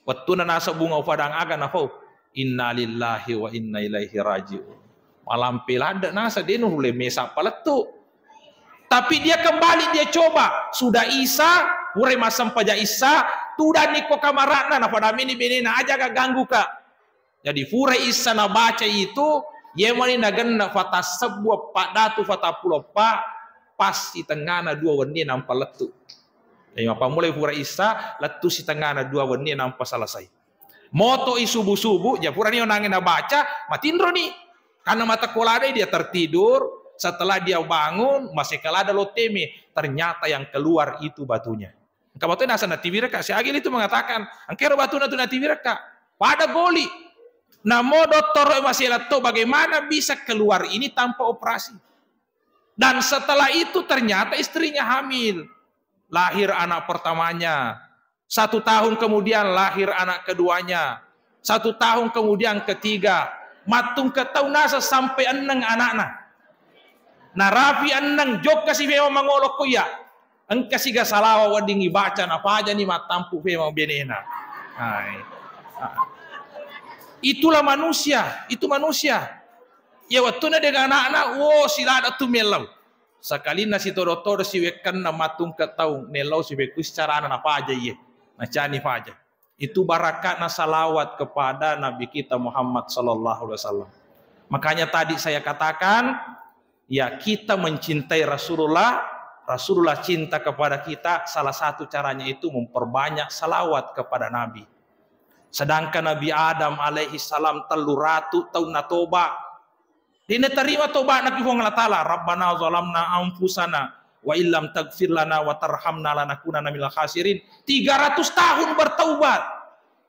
Wettuna nasa bunga upadang aga nafau, "Innalillahi wa inna ilaihi raji'un." Malampe ladde' nasa, de' nulle mesa palettu. Tapi dia kembali, dia coba. Sudah Isa, pura massempajang Isa, tudang ni ko kamara'na, napadamini benena, "Aja ganggu ka." Jadi pura Isa nabaca itu, yemani nagenna fatassebbu eppa datu fatappulo eppa, pas sitengana dua wenni nampa lettu. Jadi mappammulai pura Isa, lettu sitengana dua wenni nampa selesai. Motoi subuh-subuh, ja purani onangnge nabaca, matinroni. Karena mata koladai dia tertidur, setelah dia bangun, masih kalada lotteme, ternyata yang keluar itu batunya. Engka batu nasa natiwireka, Syekh Agil itu mengatakan, engkero batuna tu natiwireka. Pada goli. Namo dottoro masih letto, bagaimana bisa keluar ini tanpa operasi? Dan setelah itu ternyata istrinya hamil. Lahir anak pertamanya. Satu tahun kemudian lahir anak keduanya. Satu tahun kemudian ketiga. Mattung ke taunasa sampai enneng anakna. Narapi enneng, jokka si fewa mangolo ko iya. Engka siga salawa wedding ibaca, napajani mattampu femeng benena. Hai. Ah. Itulah manusia, itu manusia. Ya, wettuna dengan anakna, wo, silada tu mellau. Sakalinna sitodo-todo siwekkanna matungke tau, nellau sibekku secarana napaja iye. Nacani paja. Itu barakatna salawat kepada Nabi kita Muhammad sallallahu alaihi wasallam. Makanya tadi saya katakan, ya, kita mencintai Rasulullah, Rasulullah cinta kepada kita, salah satu caranya itu memperbanyak salawat kepada Nabi. Sedangkan Nabi Adam alaihi salam tellu ratu taunna toba. Dena tarima tobana ki Puang Allah Taala, "Rabbana zalamna anfusana wa illam taghfir lana wa tarhamna lanakunanna minal khasirin." Tiga ratus tahun bertaubat.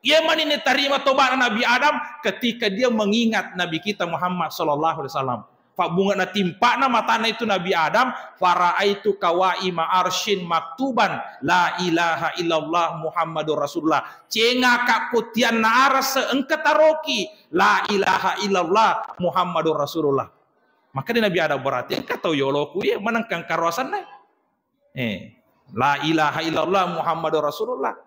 Iya mani natarima tobatna Nabi Adam ketika dia mengingat Nabi kita Muhammad sallallahu alaihi wasallam. Pabbunga natimpa'na matana itu Nabi Adam, "Faraaitu kawaima arsyin maktuban la ilaha illallah Muhammadur Rasulullah." Cengaka kotianna arase engka taroki, "La ilaha illallah Muhammadur Rasulullah." Maka di Nabi Adam berarti engka tau yoloku ye menengkang karoasanna. Eh, la ilaha illallah Muhammadur Rasulullah.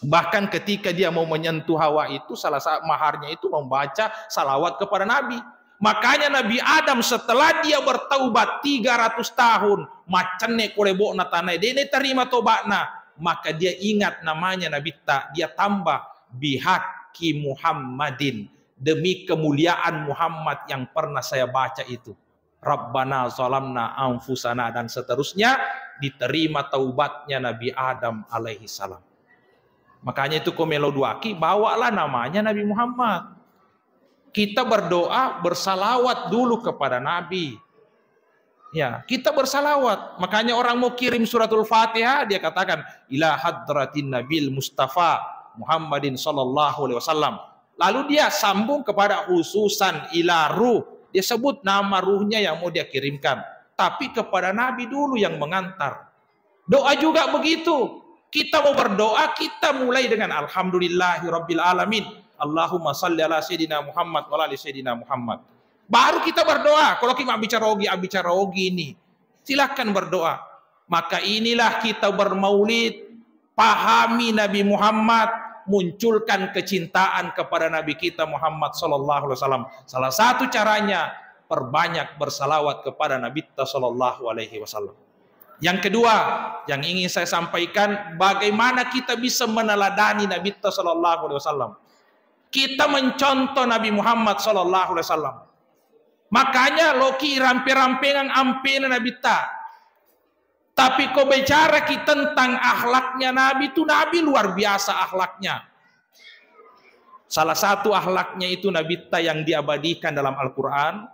Bahkan ketika dia mau menyentuh Hawa itu, salah satu maharnya itu membaca salawat kepada Nabi. Makanya Nabi Adam setelah dia bertaubat tiga ratus tahun, macenne kolebo'na tanae, dene tarima tobatna, maka dia ingat namanya Nabitta, dia tambah, "Bihaqi Muhammadin," demi kemuliaan Muhammad yang pernah saya baca itu. "Rabbana zalamna anfusana," dan seterusnya, diterima taubatnya Nabi Adam alaihi salam. Makanya itu ko melo duaki, bawalah namanya Nabi Muhammad. Kita berdoa, bersalawat dulu kepada Nabi. Ya, kita bersalawat. Makanya orang mau kirim suratul Fatihah, dia katakan, "Ila hadratin Nabil Mustafa Muhammadin sallallahu alaihi wasallam." Lalu dia sambung kepada khususan ila ruh. Dia sebut nama ruhnya yang mau dia kirimkan. Tapi kepada Nabi dulu yang mengantar. Doa juga begitu. Kita mau berdoa, kita mulai dengan alhamdulillahi rabbil alamin. Allahumma salli ala sayyidina Muhammad wa ala ali sayyidina Muhammad. Baru kita berdoa. Kalau kita bicara ogi, bicara ogi ini. Silahkan berdoa. Maka inilah kita bermaulid, pahami Nabi Muhammad, munculkan kecintaan kepada Nabi kita Muhammad sallallahu alaihi wasallam. Salah satu caranya, perbanyak bersalawat kepada Nabitta sallallahu alaihi wasallam. Yang kedua, yang ingin saya sampaikan, bagaimana kita bisa meneladani Nabitta sallallahu alaihi wasallam. Kita mencontoh Nabi Muhammad sallallahu alaihi wasallam. Makanya loki rampe-rampengang ampena Nabitta. Tapi ko bicara ki tentang akhlaknya Nabi itu, Nabi luar biasa akhlaknya. Salah satu akhlaknya itu Nabitta yang diabadikan dalam Al-Quran.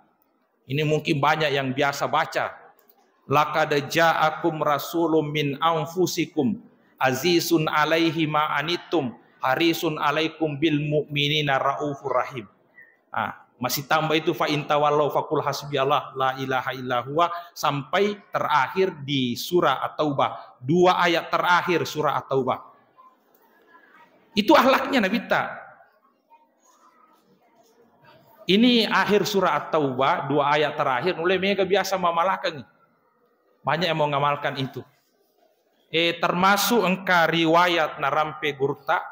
Ini mungkin banyak yang biasa baca. "Laqad ja'akum rasulun min anfusikum azizun alaihi ma anittum harisun alaikum bil mu'minina raufur rahim." Ah, masih tambah itu, "Fa in tawallau faqul hasbiyallah la ilaha illa huwa," sampai terakhir di surah At-Taubah. Dua ayat terakhir surah At-Taubah. Itu akhlaknya Nabitta. Ini akhir surah At-Taubah, dua ayat terakhir, mulai mega biasa mamalakangi. Banyak yang mau ngamalkan itu. Eh, termasuk engka riwayat narampe gurutta,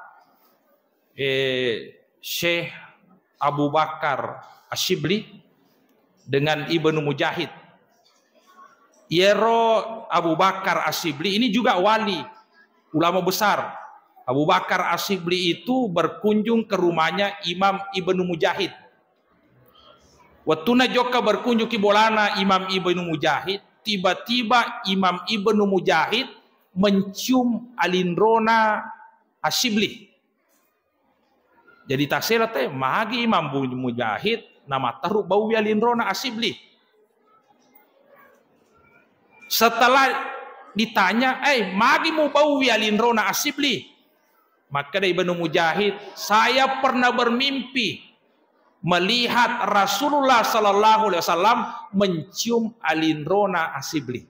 eh, Syekh Abu Bakar Asyibli dengan Ibnu Mujahid. Yero Abu Bakar Asyibli ini juga wali, ulama besar. Abu Bakar Asyibli itu berkunjung ke rumahnya Imam Ibnu Mujahid. Wettuna jokka berkunjung ki bolana Imam Ibnu Mujahid, tiba-tiba Imam Ibnu Mujahid mencium alinrona Asyibli. Jadi tasela te, magi Imam Bu-, Mujahid namaterru baui alinrona Asyibli. Setelah ditanya, "Eh, magi mubaui alinrona Asyibli?" Makkeda Ibnu Mujahid, "Saya pernah bermimpi melihat Rasulullah sallallahu alaihi wasallam mencium alinrona Asyibli."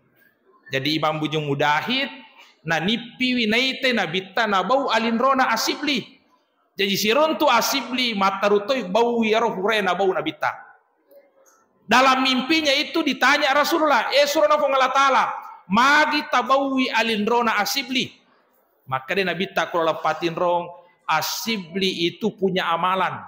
Jadi Imam Bujung Mujahid nanippiwi naite Nabitta nabau alinrona Asyibli. Jaji siruntu Asyibli matterutoi bau iyaro furae nabau Nabitta. Dalam mimpinya itu ditanya Rasulullah, "Eh, surona Puang Allah Ta'ala, magi tabaui alinrona Asyibli?" Makkeda Nabitta, "Kula lappatinrong, Asyibli itu punya amalan.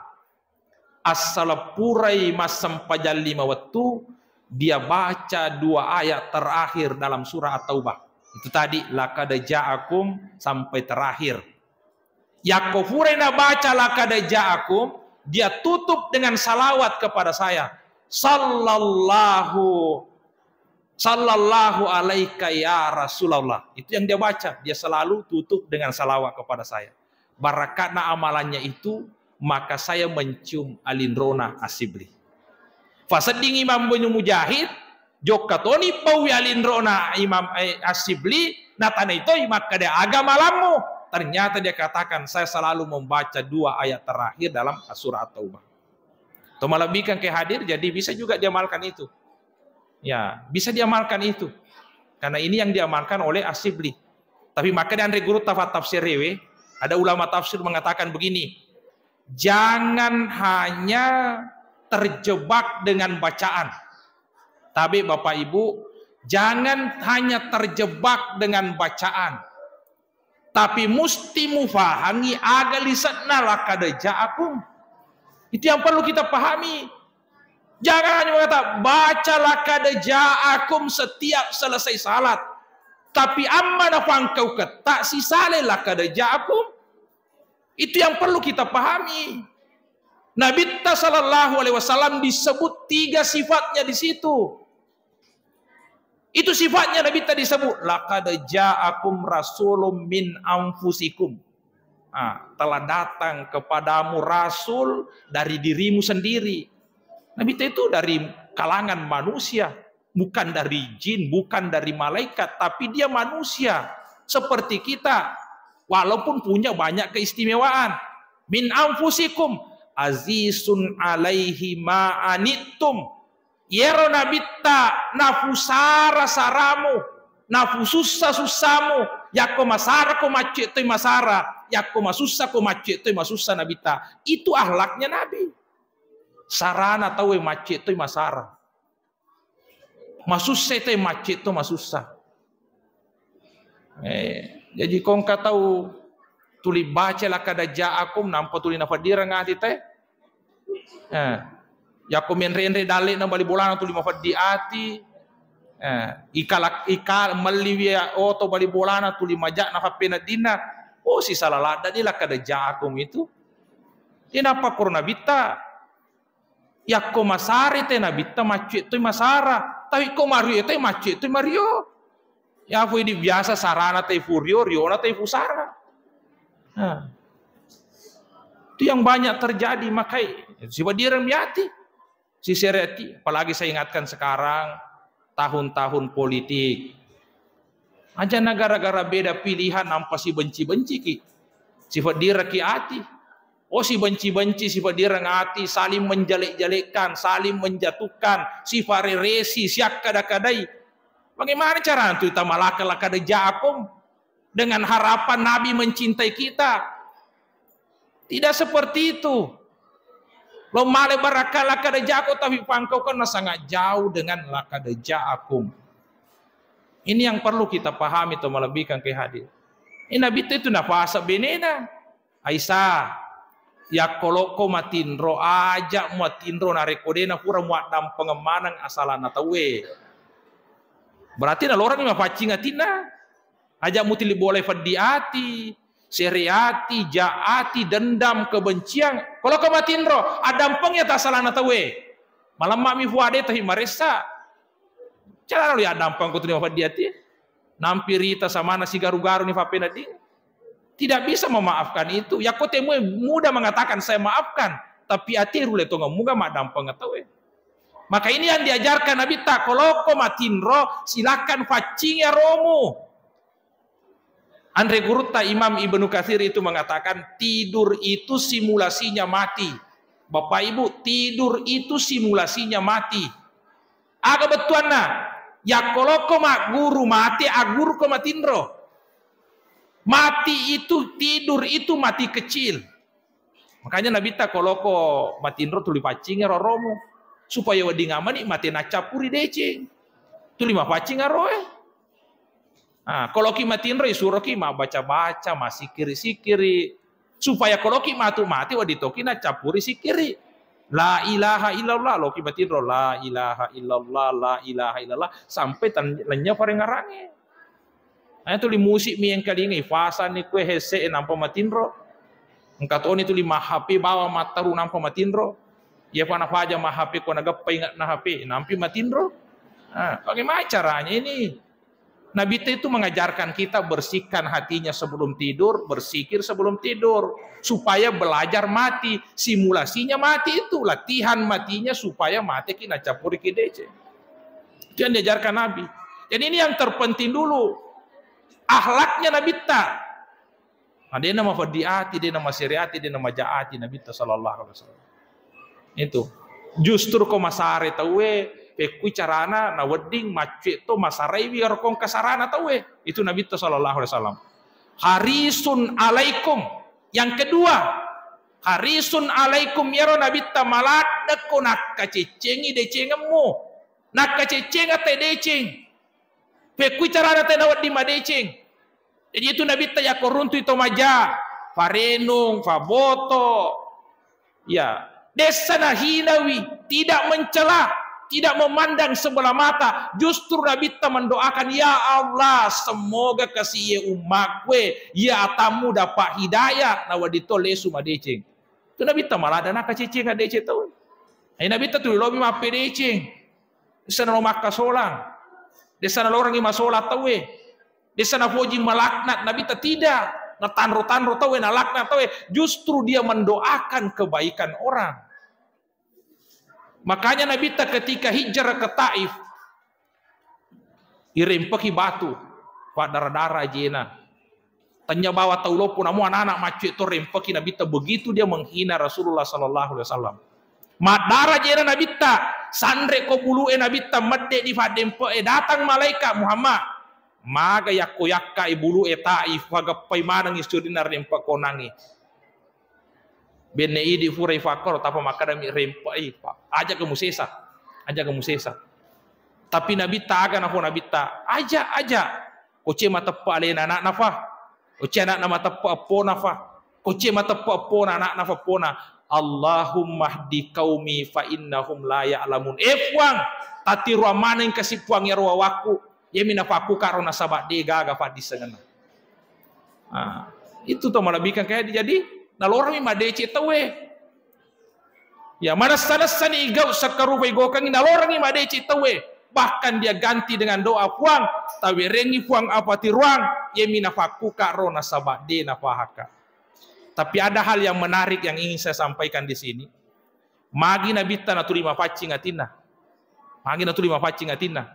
Assala purai massempajang lima wettu, dia baca dua ayat terakhir dalam surah At-Taubah. Itu tadi, laqad ja'akum sampai terakhir." Yakko furai nabaca laqad ja'akum, dia tutup dengan salawat kepada saya. "Sallallahu, sallallahu alaika ya Rasulullah." Itu yang dia baca. Dia selalu tutup dengan salawat kepada saya. Barakatna amalannya itu, maka saya mencium alinrona Asyibli. Fasedding Imam Bujung Mujahid, jokka toni baui alinrona Imam, eh, Asyibli, natanai toi makkeda, "Aga malammu?" Ternyata dia katakan, "Saya selalu membaca dua ayat terakhir dalam surah At-Taubah." To malebbikan ke hadir, jadi bisa juga diamalkan itu. Ya, bisa diamalkan itu. Karena ini yang diamalkan oleh Asyibli. Tapi makkeda anre gurutta tafsir rewe, ada ulama tafsir mengatakan begini, "Jangan hanya terjebak dengan bacaan." Tabe Bapak Ibu, jangan hanya terjebak dengan bacaan. Tapi musti mufahangi aga lise'na laqad ja'akum. Itu yang perlu kita pahami. Jangan hanya mengatakan, "Baca laqad ja'akum setiap selesai salat." Tapi amma nafangkau ketta sisalai laqad ja'akum. Itu yang perlu kita pahami. Nabitta sallallahu alaihi wasallam disebut tiga sifatnya di situ. Itu sifatnya Nabitta disebut, "Laqad ja'akum rasulun min anfusikum." Ah, telah datang kepadamu rasul dari dirimu sendiri. Nabitta itu dari kalangan manusia, bukan dari jin, bukan dari malaikat, tapi dia manusia seperti kita, walaupun punya banyak keistimewaan. "Min anfusikum azizun alaihi ma anittum." Yero Nabitta nafusara-saramu, nafusussa-sussamu, yakko masara ko macce toi masara, yakko masussa ko macce toi masussa Nabitta. Itu akhlaknya Nabi. Sarana tauwe macce toi masara. Masussa toi macce to masussa. Eh, jaji ko engka tau Tuli baca laqad ja'akum, nampa tuli nafeddireng ati te. Eh, yakko menre-enre dalle'na bali bolana tuli mafeddi ati. Eh, ikala-, ika-, melliwi oto bali bolana tuli maja' nafappeneddinna. Oh, sisala ladda di laqad ja'akum itu. Inappa koro nabitta. Yakko masare te nabitta, maccue toi masara. Tapi ko mario te, maccue toi mario. Ya, fu idi biasa sarana taifu rio, riona taifu sara. Nah. Itu yang banyak terjadi, makai sifeddireng mi ati. Sisere ati, apalagi saya ingatkan sekarang tahun-tahun politik. Aja na gara-gara beda pilihan nampa sibenci-benciki. Sifeddireki ati. Oh, sibenci-benci, sifeddireng ati, saling menjelek-jelekkan, saling menjatuhkan, sifareresi, siakkada-kadai. Bagaimana cara itu kita malaka-, laqad ja'akum dengan harapan Nabi mencintai kita? Tidak seperti itu. Lo male baraka laqad ja'akum, tapi pangkau kan sangat jauh dengan laqad ja'akum. Ini yang perlu kita pahami atau melebihkan ke hadir. Ini Nabi itu nafasa benena. Aisyah, yakko lokko matinro, aja muatinro narekko de napura muaddampengeng maneng asalana tauwe. Berarti nalorangi mapaccing atinna. Aja mutilli bolai feddi ati, sere ati, ja ati, dendam, kebencian. Ko lokko matinro, addampeng ya ta asalana tauwe. Malemma mi fuade tahi maressa. Carana lo yaddampeng ko tuli mafeddi ati. Nampi rita samana sigaru-garu ni fappenedding. Tidak bisa memaafkan itu. Yakko temue mudah mengatakan saya maafkan, tapi ati rule tongeng muga maddampeng tauwe. Maka ini yang diajarkan Nabi ta, ko lokko matinro, silakan faccingi aromu. Anre gurutta Imam Ibnu Katsir itu mengatakan, tidur itu simulasinya mati. Bapak Ibu, tidur itu simulasinya mati. Aga bettuanna? Yakko lokko magguru mate, agguruko matinro. Mati itu, tidur itu mati kecil. Makanya Nabitta ko lokko matinro tuli paccing ero aromu. Supaya wedding amani mate naccappuri deceng. Tuli mapaccing aroe. Ah, ko loki matinro, isuroki mabbaca-baca, masikiri-sikiri. Supaya ko loki matu mati, wedding toki naccappuri sikiri. La ilaha illallah, loki matinro, la ilaha illallah, la ilaha illallah, sampai tan-, lenya parengarange. Aya tuli musik mi engkalingai, fasani kue headset e nampa matinro. Engka toni tuli ma H P bawang mattaru nampa matinro. Iya fa nafaja ma H P ko nageppa ingatna H P, nampi matinro. Ah, bagaimana caranya ini? Nabi itu mengajarkan kita bersihkan hatinya sebelum tidur, bersikir sebelum tidur, supaya belajar mati, simulasinya mati itu, latihan matinya supaya mati ki nacappuriki deceng. Itu yang diajarkan Nabi. Jadi ini yang terpenting dulu. Akhlaknya Nabitta. Nah, dena mafeddi ati, dena masere ati, dena maja ati Nabitta sallallahu alaihi wasallam. Itu. Justru ko masare tauwe, pekkui carana na wedding maccue to masaraiwi ero kongka sarana tauwe. Itu Nabitta sallallahu alaihi wasallam. Harisun alaikum. Yang kedua, harisun alaikum, yero Nabitta maladdekko nakkaceccengi decengemmu. Nakkaceccenga te deceng. Pekkui carana te nawedding madeceng. Jadi itu Nabitta yakko runtui to maja, farenung, faboto. Ya, dessa nahinawi, tidak mencela, tidak memandang sebelah mata. Justru Nabitta mendoakan, "Ya Allah, semoga kasih ye ummakku, ye atammu dapat hidayah." Nawedding to lesu madeceng. Itu Nabitta malada nakkaceccenga deceng tau. Ai Nabitta tuli lobi mappedeceng. Dessa nalo makkasolang. Dessa nalorangi masolang tauwe. Dessa napoji malaknat Nabitta, tidak. Natanro-tanro tauwe, nalaknat tauwe. Justru dia mendoakan kebaikan orang. Makanya Nabitta ketika hijrah ke Taif, irempeki batu, faddara-dara ajena. Tanya bawa tau loppo, namu anak-anak maccue to rempeki Nabitta, begitu dia menghina Rasulullah sallallahu alaihi wasallam. Maddara ajena Nabitta, sanre ko bulu e Nabitta, medde di faddempe e, datang malaikat, "Muhammad, maga yakko yakka i bulu e Taif, fageppai maneng i surina rempe konangi." Benne idi furai fakkoro, tapa makkadami rempe'i, Pak. Aja kamu sesa. Aja kamu sesa. Tapi Nabitta aga nafo Nabitta, "Aja, aja. Koce mateppe alena anakna fa. Ko ci ana'na mateppe eppona fa. Ko ci mateppe eppona ana'na fa eppona. Allahumma hdi qaumi fa innahum la ya'lamun. Eh Puang, tatiruang maneng kasi Puang iyaro wawakku. Iyami nafakkuka ro nasaba de gaga faddissengenna. Ah, itu to malebbikan kayak jadi nalorami madeceng tauwe. Ya, manessa-nessani igau sakkarupa igokengi nalorengi madeceng tauwe. Bahkan dia ganti dengan doa, Puang, tawerengi Puang apa tiruang, yemi nafakkuka ro nasaba de nafahaka. Tapi ada hal yang menarik yang ingin saya sampaikan di sini. Magi nabitta natuli mapaccing atinna. Magi natuli mapaccing atinna.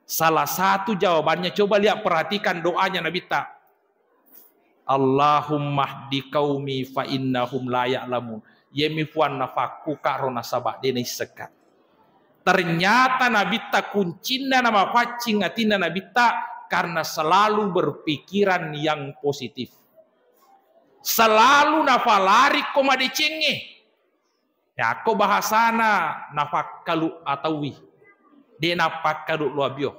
Salah satu jawabannya, coba lihat, perhatikan doanya nabitta. Allahumma hdi qaumi fa innahum la ya'lamun. Yemi Puang nafakkuka ro nasaba de naissekka. Ternyata nabitta kuncinna namapaccing atinna nabitta karena selalu berpikiran yang positif. Selalu nafalari ko madecengnge. Yakko bahasana nafakkalu ataui. De napakkalu lo abio.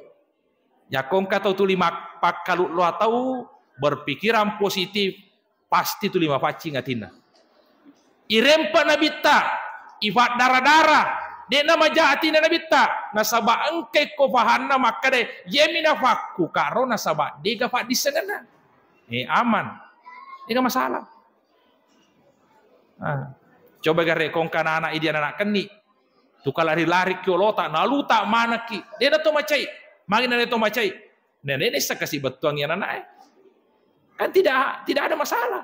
Yakko engka tau tuli mak-, pakkalu lo atau berpikiran positif, pasti tuli mapaccing atinna. Irempa nabitta, ifaddara-dara, de namaja atinna nabitta, nasaba engkai ko fahanna makkeda, yemi nafakkuka ro nasaba dega faddissengenna. Eh, aman. Dega masalah. Ah. Coba gare kongka anak-anak idi anak kenni. Tu kalari-lari ki olota, naluta manekki. De na to macai. Magi na de to macai. Nah, de nessa kasi bettuang ya anak-anak, eh. Kan tidak tidak ada masalah.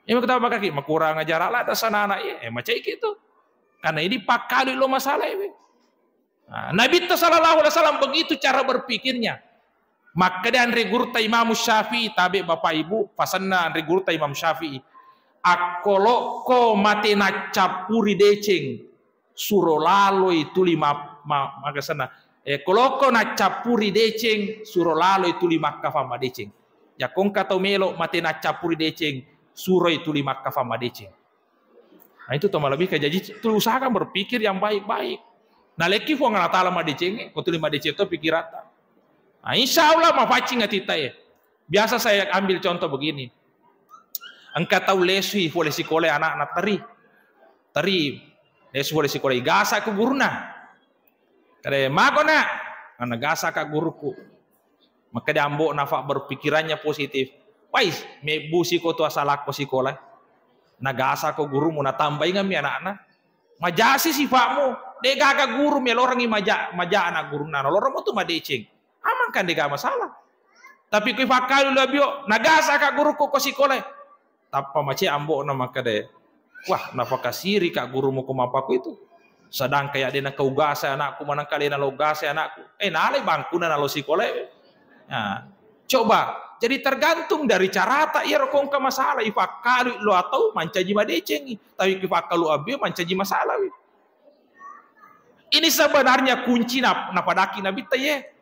Ini kita pakai makurang ajar ala dasar anak, eh, eh, macai ki tu. Karena ini pakkalu lo masalah ini. Nah, Nabitta sallallahu alaihi wasallam begitu cara berpikirnya. Makkeda anre gurutta Imam Syafi'i, tabe Bapak Ibu, pasenna anre gurutta Imam Syafi'i. Akkolokko mate naccappuri deceng, suro laloi tuli ma-, ma-, magasana. Eh, kolokko naccappuri deceng, suro laloi tuli makkafang madeceng. Yakko engka tau melo mate naccappuri deceng, suroi tuli makkafang madeceng. Nah, itu to malebih ka jaji tu usahakan berpikir yang baik-baik. Nalekki Puang Allah Taala madeceng, ko tuli madeceng to pikiratta. Nah, insya Allah mapaccing atitta e. Biasa saya ambil contoh begini. Engka tau lesui pole sikola anakna teri. Teri, lesu pole sikola, igasa ku guruna. Kade, "Mako, Nak." "Nagasa ka guruku." Makkeda ambo'na, fa berpikirannya positif. "Wai, mebbusi ko tu asalakko sikola. Nagasa ko gurumu, natambaingammi anakna. Majasi sifa'mu, de gaga guru melorangi maja, maja anak gurunna. Nolormu tu madeceng. Aman kan, de gaga masalah." Tapi kui fakkalu lo abio, "Nagasa ka guruku ko sikola." Tappa mace ambo'na makkeda, "Wah, napakasiri ka gurumu ko mappaku itu. Sedangkan ya de nengka ugasa anakku, manengka de nalogasa anakku. Eh, nalai bangkuna nalo sikola." Nah, coba, jadi tergantung dari carata iyaro kongka masalah, ifakkalu lo atau mancaji madecengi. Tapi ifakkalu abio mancaji masalah wi. Ini sebenarnya kunci na-, napadaki Nabitta ye.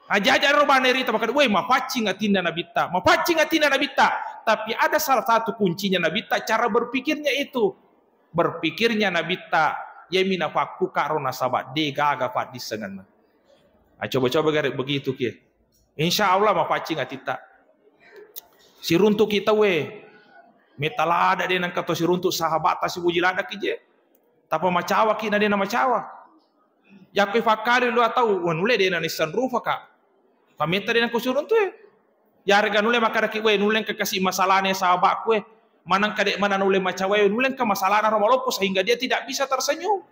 Aja-aja ro bana rita makkeda, "Woi, mapaccing atinna Nabitta, mapaccing atinna Nabitta." Tapi ada salah satu kuncinya Nabitta, cara berpikirnya itu. Berpikirnya Nabitta, yemi nafakkuka ro nasaba de gaga faddissengenna. Ah, coba-coba gare begitu ki. Insya Allah mapaccing atitta. Siruntuki tauwe. Metta lada de nengka to siruntu sahabatta sibuji ladaki je. Tapa macawaki na de namacawa. Yakko ifakkari lo atau, wah, nulle de na nissenrufaka. Pametta de nengko siruntu e. Yarega nulle makkadaki, "Weh, nulle engka kasi masalahna sahabatku e. Manengka de mana nulle macawa e, nulle engka masalahna ro maloppo sehingga dia tidak bisa tersenyum."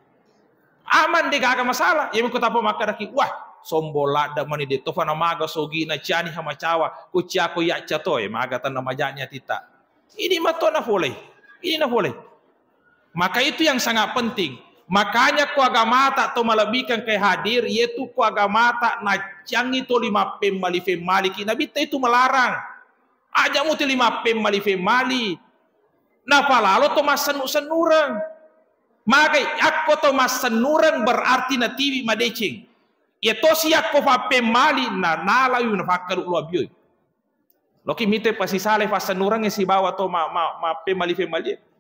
Aman, de gaga masalah. Iya mengko tapa makkadaki, "Wah, sombong ladde mani, de tofa na maga sogina ciani ha macawa, kuciako ya cato e, maga tanna majanya tita." Ini mato na folei. Ini na folei. Maka itu yang sangat penting. Makanya ko agamata to malebbikan kai hadir, yaitu ko agamata nacciangi toli mappemmali-femmaliki. Nabitta itu melarang. Aja muti lima pemmali-femmali. Napalalo to massennu-sennureng. Magai, akko to massennureng berarti natiwi madeceng. Iya tosi yakko fappemmali, na nalawi nafakkalu lo abioi. Loki mite pasisale fassennureng sibawa to ma, ma, mappemmali-femmali.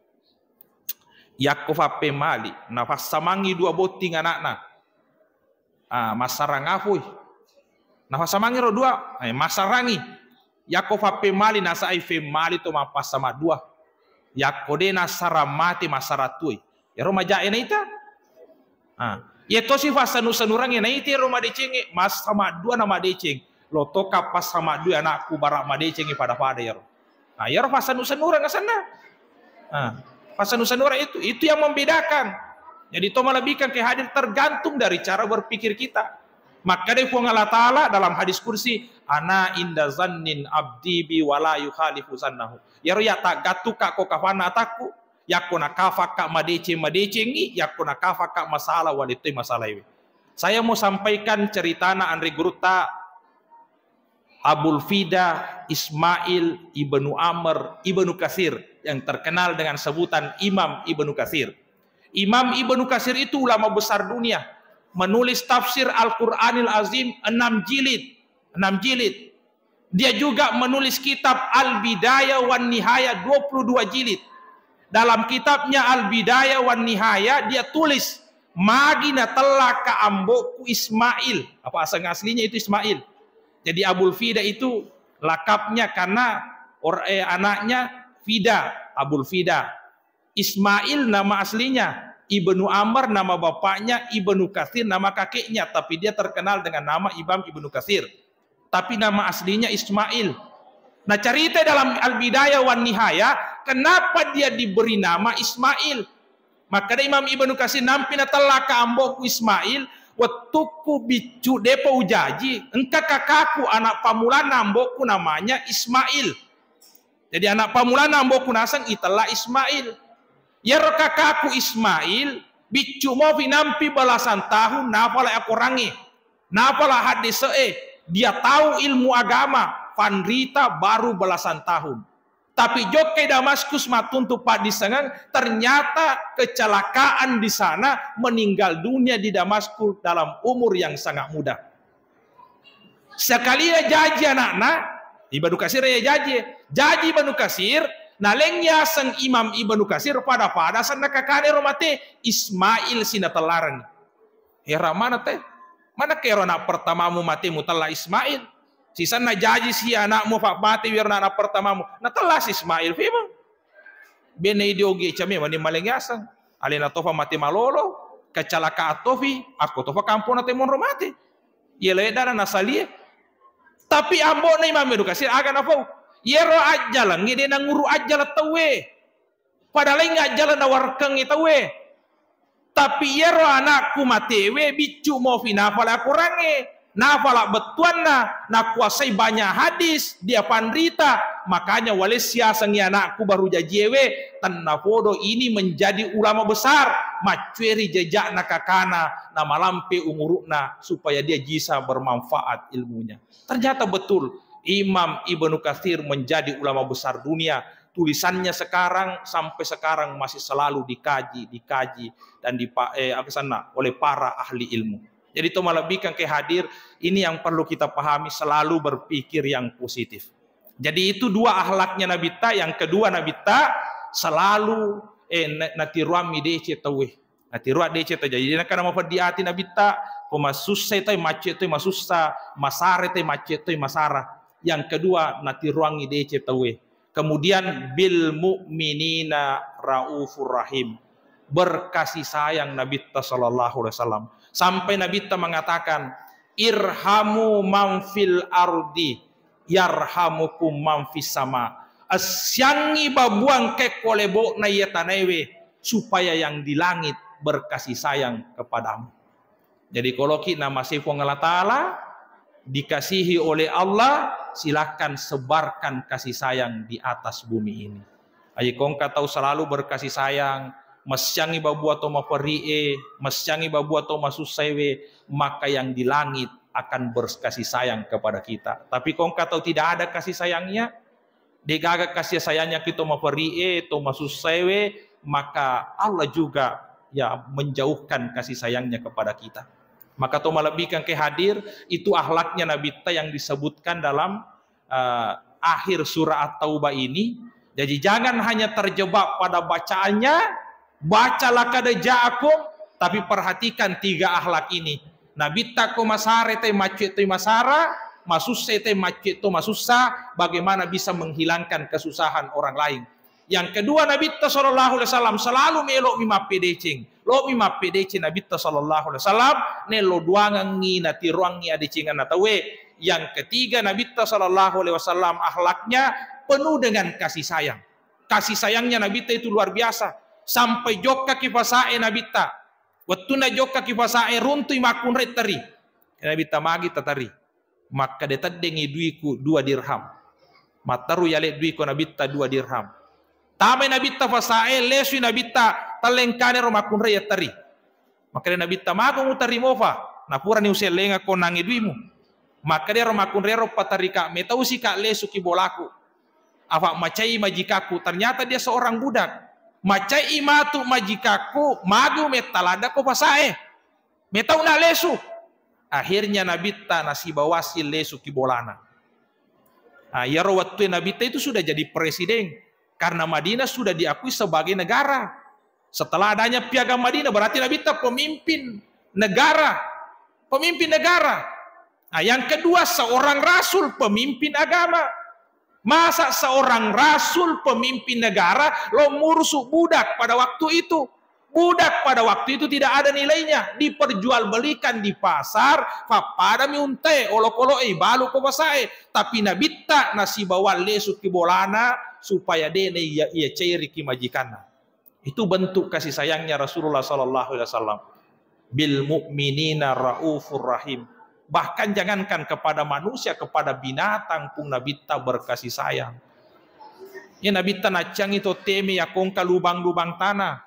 Yakko fappemmali, nafassamangi dua botting anakna. Ah, massarang afui. Nafasamangi ro dua, eh, massarangi. Yakko fappemmali nasai femmali to mappassama dua. Yakko de nassara mate massara tuoi. Ero majae naita. Ah, iya tosi fassanu-sanurangnge naita ero madecengnge, massama dua na madeceng. Lo toka passama dua anakku bara madecengnge pada-pada ero. Ah, iyaro fassanu-sanurang asenna. Ah, fassanu-sanurang itu, itu yang membedakan. Jadi to malebbikan ke hadir tergantung dari cara berpikir kita. Makkedai Puang Allah Ta'ala dalam hadis kursi, "Ana inda zannin abdi bi wa la yukhalifu zannahu." Iyaro ya taggattuka ko kafanna atakku, yakko nakafakka madeceng-madecengngi, yakko nakafakka masalah walettoi masalaiwe. Saya mau sampaikan ceritana anre gurutta Abul Fida Ismail ibnu Amr ibnu Katsir yang terkenal dengan sebutan Imam Ibnu Katsir. Imam Ibnu Katsir itu ulama besar dunia, menulis tafsir Al-Quranil Azim enam jilid, enam jilid. Dia juga menulis kitab Al-Bidayah wan Nihayah dua puluh dua jilid. Dalam kitabnya Al-Bidayah wan Nihayah, dia tulis, "Magi natellaka ambo'ku Ismail." Apa asal aslinya itu Ismail. Jadi Abul Fida itu lakapnya karena or-, eh, anaknya Fida, Abul Fida. Ismail nama aslinya, Ibnu Amr nama bapaknya, Ibnu Katsir nama kakeknya, tapi dia terkenal dengan nama Imam Ibnu Katsir. Tapi nama aslinya Ismail. Nah, cerita dalam Al-Bidayah wan Nihayah, kenapa dia diberi nama Ismail? Makkeda Imam Ibnu Katsir, "Nampi natellaka ambo'ku Ismail, wettukku biccu depa ujaji, engka kakaku anak pamulanna ambo'ku namanya Ismail." Jadi anak pamulanna ambo'ku naseng itella Ismail. Iyaro kakaku Ismail, biccu mofi nampi belasan tahun nafala akorangnge, nafala haddese'e, dia tahu ilmu agama, fanrita baru belasan tahun. Tapi jokkai Damaskus mattuntu paddissengeng, ternyata kecelakaan di sana, meninggal dunia di Damaskus dalam umur yang sangat muda. Sekalia jaji anakna, Ibnu Katsir ya jaji. Jaji Ibnu Katsir, naleng yaseng Imam Ibnu Katsir pada-pada asenna kakana ero mate, Ismail sinatellareng. Hera mana te? Mana kero anak pertamamu mate mutella Ismail? Sisanna jaji si anakmu fa mate wiro anak pertamamu. Natella si Ismail fimeng. Bene idi ogi came mani maleng yaseng. Alena tofa mate malolo, kecelakaan tofi, akko tofa kampona te monro mate. Iya ledana nasalie. Tapi ambo'na Imam Ibnu Katsir aga nafau? Yero ajjalengnge de nanguru ajjala tauwe. Pada laing ajjala nawarkengnge tauwe. Tapi yero anakku matewe biccu mofi nafala akorangnge, nafala bettuanna, nakuasai banyak hadis, dia panrita, makanya wale siasengngi anakku baru jajiewe, tennapodo ini menjadi ulama besar, maccueri jejakna kakana, namalampe umurukna supaya dia bisa bermanfaat ilmunya. Ternyata betul, Imam Ibnu Katsir menjadi ulama besar dunia. Tulisannya sekarang, sampai sekarang masih selalu dikaji, dikaji, dan dipa-, eh, apa sana, oleh para ahli ilmu. Jadi, to malebbikan ke hadir, ini yang perlu kita pahami, selalu berpikir yang positif. Jadi, itu dua akhlaknya Nabitta. Yang kedua, Nabitta selalu, eh, na-, natiruammi dece tauwe. Natiruang dece tauwe. Jadi, nakkeda mafeddi ati Nabitta, ko masussai tauwe, macce tauwe masussa, masare tauwe, macce tauwe masara. Yang kedua, natiruangngi dece tauwe. Kemudian, bil mu'minina raufur rahim. Berkasih sayang Nabitta sallallahu alaihi wasallam. Sampai Nabitta mengatakan, "Irhamu man fil ardi yarhamukum man fis sama." Assiangngi babuang kekko lebo'na iya tanaewe, supaya yang di langit berkasih sayang kepadamu. Jadi, koloki namasei Puang Allah Ta'ala, dikasihi oleh Allah, silakan sebarkan kasih sayang di atas bumi ini. Aja ko engka tau selalu berkasih sayang, massiangngi babua to maferi'e, massiangngi babua to masussaiwe, maka yang di langit akan berkasih sayang kepada kita. Tapi ko engka tau tidak ada kasih sayangnya, degaga kasih sayangnya ki to maferi'e, to masussaiwe, maka Allah juga, ya, menjauhkan kasih sayangnya kepada kita. Maka to malebbikan ke hadir, itu akhlaknya Nabitta yang disebutkan dalam eh, akhir surah At-Taubah ini. Jadi, jangan hanya terjebak pada bacaannya, bacalah kada ja'akum, tapi perhatikan tiga akhlak ini. Nabitta ko masare tauwe, macce tauwe masara, masussa te, macce to masussa, bagaimana bisa menghilangkan kesusahan orang lain. Yang kedua, Nabitta sallallahu alaihi wasallam selalu melo mi mappedeceng. Lo mi mappedeceng Nabitta sallallahu alaihi wasallam, nello duangengngi natiroangngi adecenganna tauwe. Yang ketiga, Nabitta sallallahu alaihi wasallam akhlaknya penuh dengan kasih sayang. Kasih sayangnya Nabitta itu luar biasa. Sampai jokka ki pasae Nabitta. Wettunna jokka ki pasae, runtui makkunrai teri. Nabitta magi tateri. Makkeda, "Teddengngi duiku dua dirham." Matteru yale duiko Nabitta dua dirham. Tamai Nabitta pasae, lesui Nabitta, tellengkanero makkunrai yatteri. Makkeda Nabitta, "Mago muteri mofa? Napurani usellengakko nangnge duimu." Makkedaro makkunrairo, "Paterika, metausika lesuki bolaku. Afa macai majikakku, ternyata dia seorang budak. Macai matu majikakku, mago metta ladda ko pasae. Metau na lesu." Akhirnya Nabitta nasibawasi lesuki bolana. Nah, iyaro wettue Nabitta itu sudah jadi presiden karena Madinah sudah diakui sebagai negara. Setelah adanya Piagam Madinah, berarti Nabitta pemimpin negara. Pemimpin negara. Nah, yang kedua, seorang rasul, pemimpin agama. Masa seorang rasul, pemimpin negara, lo murusu budak pada waktu itu? Budak pada waktu itu tidak ada nilainya, diperjualbelikan di pasar, fappadami untae, olokolo'e, ibalu ko pasae. Tapi Nabitta nasibawa lesuki bolana supaya de' na iya, iya cairiki majikanna. Itu bentuk kasih sayangnya Rasulullah sallallahu alaihi wasallam. "Bil mu'minina raufur rahim." Bahkan jangankan kepada manusia, kepada binatang pun Nabitta berkasih sayang. Ini Nabitta naccangi to teme yakongka lubang-lubang tanah.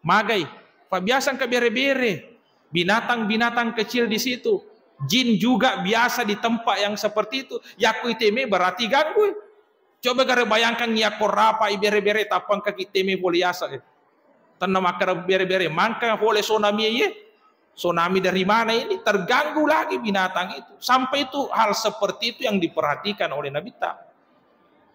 Magai, fa biasa engka bere-bere, binatang-binatang kecil di situ. Jin juga biasa di tempat yang seperti itu. Yakku iteme berarti ganggu. Coba gare bayangkan yakko rapa i bere-bere tappa engka ki teme pole yaseng. Tenna makkeda bere-bere, mangka pole tsunami ye. Tsunami dari mana ini? Terganggu lagi binatang itu. Sampai itu hal seperti itu yang diperhatikan oleh Nabitta.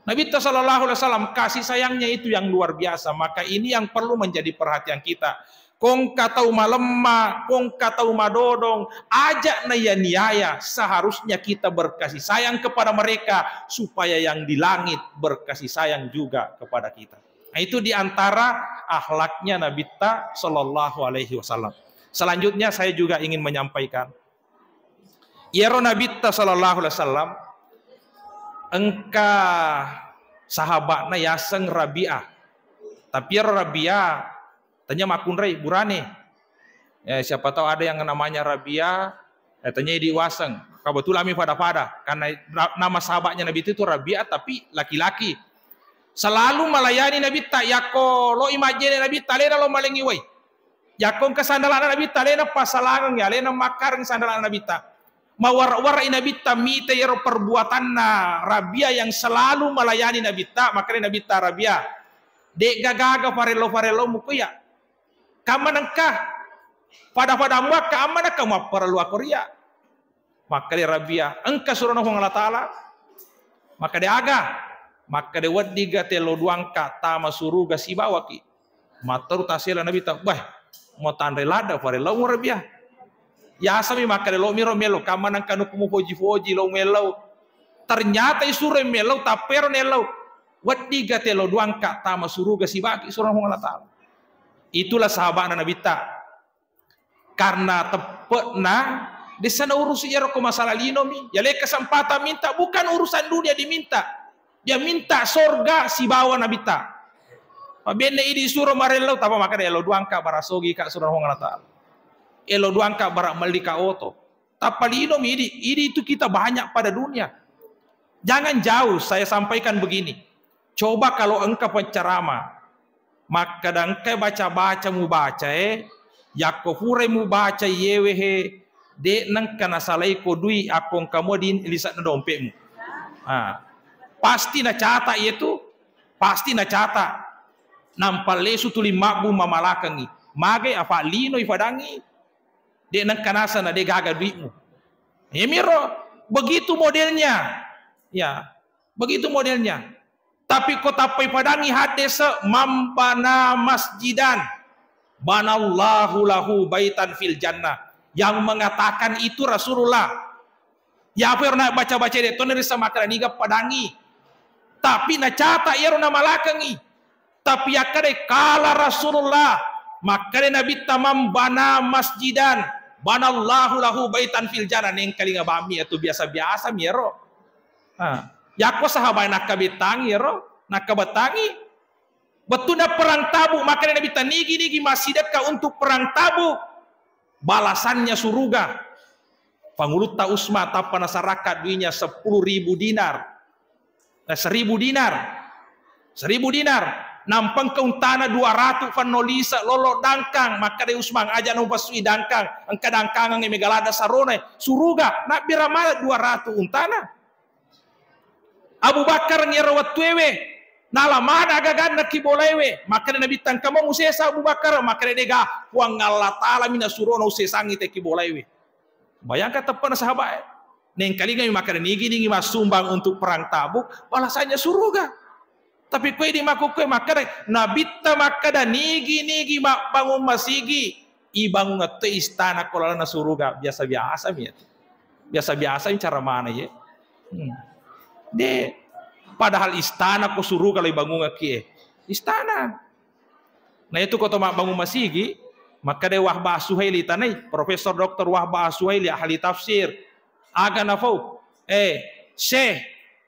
Nabitta sallallahu alaihi wasallam, kasih sayangnya itu yang luar biasa. Maka ini yang perlu menjadi perhatian kita. Kongka tau malemma, kongka tau madodong, aja' na iya niaya, seharusnya kita berkasih sayang kepada mereka supaya yang di langit berkasih sayang juga kepada kita. Nah, itu di antara akhlaknya Nabitta sallallahu alaihi wasallam. Selanjutnya saya juga ingin menyampaikan, iyaro Nabitta sallallahu alaihi wasallam engka sahabatna yaseng Rabi'ah. Tapi iyaro Rabi'ah tanya makkunrai burane. Eh, siapa tahu ada yang namanya Rabi'ah, eh, tanya idi waseng. Kebetulan mi pada-pada karena ra-, nama sahabatnya Nabi itu, itu Rabi'ah tapi laki-laki. Selalu melayani Nabitta, yakko lo i majjene Nabitta, alena lo malengi wai. Yakko engka sandalana Nabitta, alena pasalangengngi, alena makkareng sandalana Nabitta. Mawara-warai Nabitta mita iyaro perbuatanna Rabi'ah yang selalu melayani Nabitta, makanya Nabitta, "Rabi'ah, de' gaga-gaga farello-farellomu ko iya. Kamma nengka pada-padamu akka amma nengka mapparellu ako ria." Makkeda Rabi'ah, "Engka surona Puang Allah Ta'ala." Makkeda, "Aga?" Makkeda, "Weddiga tello duangka tama suruga sibawaki." Matteru tasela Nabitta, "Bah, mo tanre ladda farellau Rabi'ah." Yasami makkeda, "Lo miro mello, kamma nengka nuku mupoji-poji lo mellau." Ternyata isuro mellau, tappero nellau. "Weddiga tello duangka tama suruga sibaki surona Puang Allah Ta'ala." Itulah sahabatna Nabitta. Karena teppe'na, dessa naurusi iyaro ko masalah linomi. Yalai kesempatan minta, bukan urusan dunia diminta. Dia minta sorga sibawa Nabitta. Pabenne idi suro marellau, tapa makkeda, "Elo duangka barasogi ka surona Puang Allah Ta'ala. Elo duangka bara melli ka oto." Tappa linomi idi, idi itu kita banyak pada dunia. Jangan jauh, saya sampaikan begini. Coba kalau engka penceramah, makkeda engkai baca-baca mubacae, yakko purai mubaca iyewe he, de' nengka nasalai ko dui akko engka modi lise'na dompetmu. Ah, pasti nacata iyetu, pasti nacata. Nampa lesu tuli mabbu mamalakengi. Magai afa lino ifadangi. De' nengka naseng na de' gaga duitmu. Iyamiro, begitu modelnya. Ya, begitu modelnya. Tapi ko tappai fadangi haddese, "Man bana masjidan, banallahu lahu baitan fil jannah." Yang mengatakan itu Rasulullah. Yapo ero na baca-baca de' to narissa makkeda niga padangi. Tapi nacata iyaro namalakengi. Tapi yakkadai kala Rasulullah, makkeda Nabitta, "Man bana masjidan, banallahu lahu baitan fil jannah." Nengkalinga bammi atu biasa-biasa mi ero. Nah, yakko sahabat nakkabettangi ero, nakkabettangi. Wettunna perang Tabuk, makkeda Nabitta, "Nigi-nigi massidekka untuk perang Tabuk, balasannya suruga." Pangulutta Usma tappa nasaraka duinya sepuluh ribu dinar. Eh, seribu dinar. Seribu dinar. Nampengka untana dua ratu fanno lise lolo dangkang. Makkeda Usman, "Aja' naupasui dangkang. Engka dangkangang mega ladda sarona." Suruga, nabbira mala dua ratu untana. Abu Bakar ngero wettuewe, nala mana agaganna ki bolaewe. Makkeda Nabitta, "Engka mo musesa Abu Bakar?" Makkeda, "Dega, Puang Allah Ta'ala mi nasurona usesangi te ki bolaewe." Bayangkan teppana sahabat e. Nengkalinga mi makkeda, "Nigi-nigi massumbang untuk perang Tabuk, balasannya suruga." Tapi koe di makkukkoe makkeda, Nabitta makkeda, "Nigi-nigi mabbangung masigi, ibangungeng to istana ko lalenna suruga." Biasa-biasa mi atu. Biasa-biasa mi cara mana ye. Hmm. De, padahal istana ko suruga lo ibangungeng ki e. Istana. Nah, itu ko to mabbangung masigi, makkeda Wahbah Suhaili tanai, Profesor Doktor Wahbah Suhaili, ahli tafsir. Aga nafau? Eh, Syekh,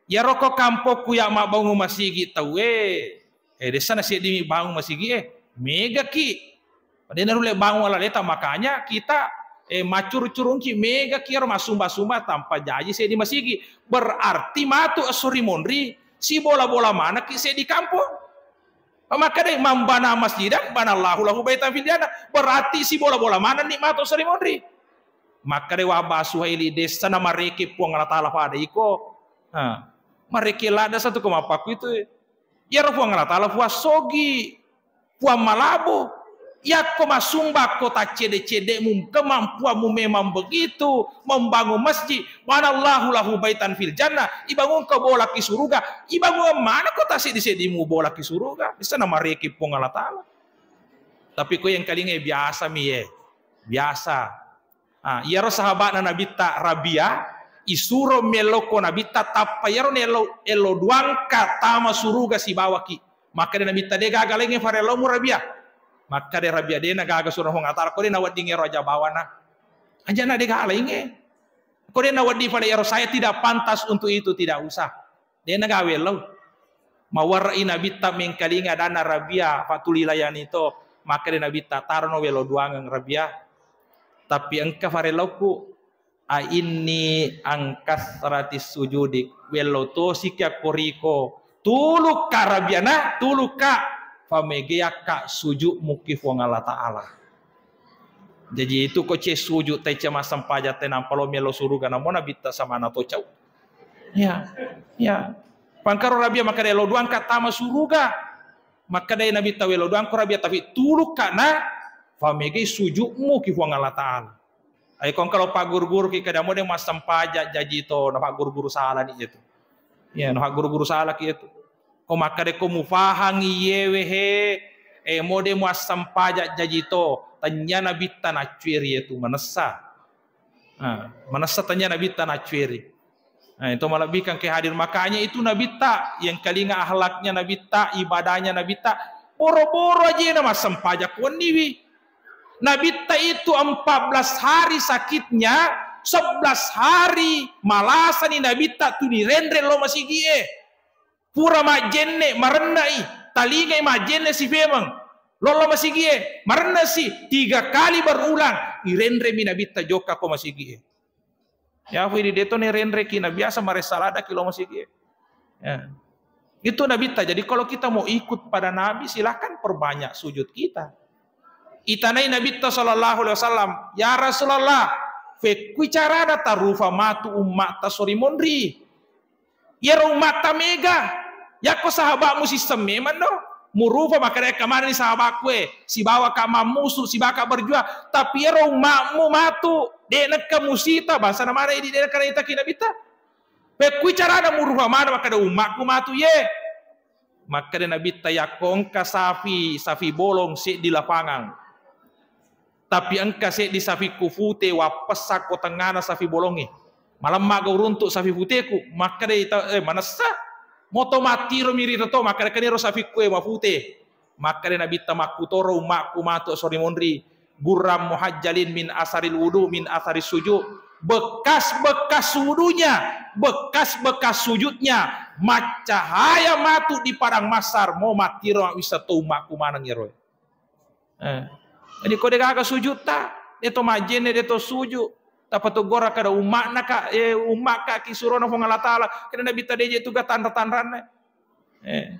iyaro ko kampokku ya mabbangung masigi tau e. Eh, dessa na seddi mi bangung masigi e. Mega ki. Pada narulle bangung ala leta, makanya kita, eh, maccuru-curungki mega ki iyaro massumba-sumba tanpa jaji seddi masigi. Berarti matu esso ri monri, sibola-bola manekki seddi kampong. Makkedai, "Man bana masjidan, banallahu lahu baitan fil jannah." Berarti sibola-bola manenni matu seri monri. Makkedai Wahbah Suhaili, "Dessa na mareke Puang Allah Ta'ala pada iko." Ha. Mareke ladda satu ko mappaku itu. Iyaro Puang Allah Ta'ala Puang sogi, Puang malabo. Yakko masumba ko taccede-cedemu, kemampuanmu memang begitu, membangun masjid, "Banallahu lahu baitan fil jannah," ibangungko bola ki suruga, ibangungeng maneng ko taseddi-seddimu bola ki suruga, bisa namareki Puang Allah Ta'ala. Tapi ko yang kalingai biasa mi ye, biasa. Ah, iyaro sahabatna Nabitta Rabia, isuro mello ko Nabitta tappa iyaro nello, ello duangka tama suruga sibawaki. Makkeda Nabitta, "De gaga laingnge farellomu Rabia?" Makkeda Rabia, "De na gaga surona Puang Allah Ta'ala, ko de na wedding ero aja bawana. Aja na de gaga laingnge." Ko de nawedding fale ero, saya tidak pantas untuk itu, tidak usah. De na gawe lo. Mawarra'i Nabitta mengkalinga adanna Rabia, fatuli layani to. Makkeda Nabitta, "Tarono welo duangeng Rabia. Tapi engka farelokku, a inni angkasratis sujudi, welo tosiki akkoriko. Tulukka Rabia na, tulukka. Famegeakka sujudmu ki Puang Allah Ta'ala." Jaji itu ko ce sujud tai ce massempajang tai nampa lo melo suruga namo Nabitta samana to cau. Ya, ya. Pangkaro Rabia makkeda lo duangka tama suruga. Makkeda Nabitta welo duangko Rabia tapi tulukka na famegai sujudmu ki Puang Allah Ta'ala. Ai ko engka lo pagguru-guru ki kada mo de massempajang jaji to na pagguru-guru sala ni itu. Ya, na pagguru-guru sala ki itu. Ko makkeda ko mufahangi yewe he, eh, mode muassempajang jaji to, tanya Nabitta naccueri yetu manessa. Ah, manessa tanya Nabitta naccueri. Nah, itu malebbikang ke hadir. Makanya itu Nabitta, yang kalinga akhlaknya Nabitta, ibadahnya Nabitta, boro-boro aja na massempajang wenniwi. Nabitta itu empat belas hari sakitnya, sebelas hari malasani Nabitta tuli renre lo masigi e. Pura majjenne, marenne'i, talingai majjenne sifemeng. Lollo masigie, marennesi, tiga kali berulang, irenremi Nabitta jokka ko masigie. Ya, fidi deto ne renreki, na biasa maressa ladaki lo masigie. Ya. Itu Nabitta. Jadi kalau kita mau ikut pada Nabi, silahkan perbanyak sujud kita. Itanai Nabitta sallallahu alaihi wasallam, "Ya Rasulullah, fekkui carana tarufa matu umma'ta sori monri?" Iyaro umma'ta mega, yakko sahaba'mu sisseng memanno, murufa makkeda, "Kamanani sahaba'ku e, sibawaka mammusu, sibawaka berjuang, tapi iyaro umma'mu matu, de' nekka musita, bangsana mana idi de' nekka naitaki Nabitta." Pekkui carana murufa maneng makkeda, "Umma'ku matu ye." Makkeda Nabitta, "Yakko engka safi, safi bolong seddi lapangang. Tapi engka seddi safi kufute wappessakko tengngana safi bolongnge. Malamma ga uruntu safi puteku, makkeda ita, eh, manessa. Moto mattiro mi rito to, makkeda keniro safikku e mapute. Makkeda Nabitta, makkutoro ummakku matu sori monri, gurram muhajjalin min asaril wudu, min asaris sujud. Bekas-bekas wudunya, bekas-bekas sujudnya maccahaya matu di padang mahsyar, mo mattiro wissa to ummakku maneng ero. Eh. Jadi ko degaga sujutta, de to majjenne, de to sujud. Tappa to gora kada ummakna ka, eh, ummakka ki surona Puang Allah Taala. Kena Nabitta deje tuga tanra-tanranna. Eh.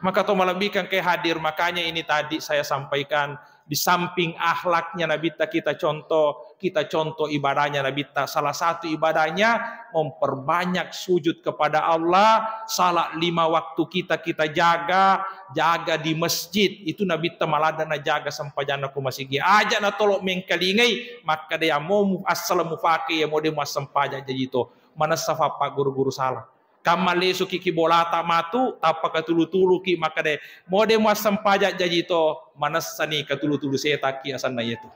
Maka to malebbikan ke hadir, makanya ini tadi saya sampaikan, di samping akhlaknya Nabitta kita contoh, kita contoh ibadahnya Nabitta. Salah satu ibadahnya memperbanyak sujud kepada Allah, salat lima waktu kita, kita jaga, jaga di masjid. Itu Nabitta maladde najaga sempajanna ko masigi. Aja natolo mengkalingai, makkeda yamo mu-, assaleng mufake yamo de muassempajang jaji to. Manessa fappa guru-guru salah. Kamma lesuki ki bolata matu, tappa katulu-tuluki makkeda, mode muassempajang jaji to, manessani katulu-tulu setaki asenna yetu.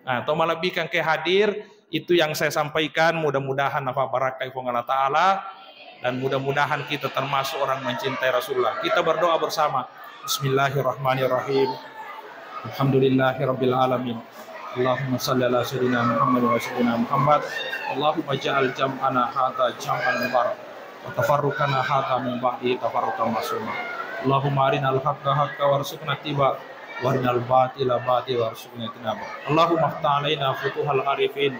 Nah, to malebbikan ke hadir, itu yang saya sampaikan, mudah-mudahan nafa barakkai Puang Allah Ta'ala, dan mudah-mudahan kita termasuk orang mencintai Rasulullah. Kita berdoa bersama. Bismillahirrahmanirrahim. Alhamdulillahirabbil alamin. Allahumma salli ala sayyidina Muhammad wa sayyidina Muhammad. Allahumma ja'al jam'ana hadza jam'an mubarak. Wa tafarruqana hadza min ba'dihi tafarruqan ma'suma. Allahumma arinal haqqa haqqa warzuqna ittiba, wa arinal batila batila warzuqna ijtinaba. Allahumma iftah alaina futuhal arifin,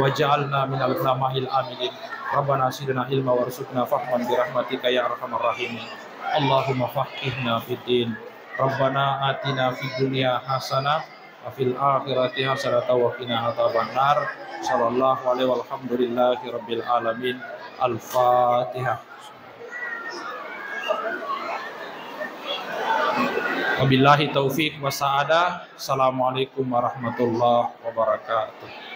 waj'alna minal ulama'il amilin. Rabbana zidna ilma warzuqna fahman bi rahmatika ya arhamar rahimin. Allahumma faqihna fid din. Rabbana atina fid dunya hasanah wa fil akhirati hasanatan wa qina adzabannar. Sallallahu alaihi walhamdulillahi rabbil alamin. Al-Fatihah. Wabillahi taufiq wa sa'adah. Assalamualaikum warahmatullahi wabarakatuh.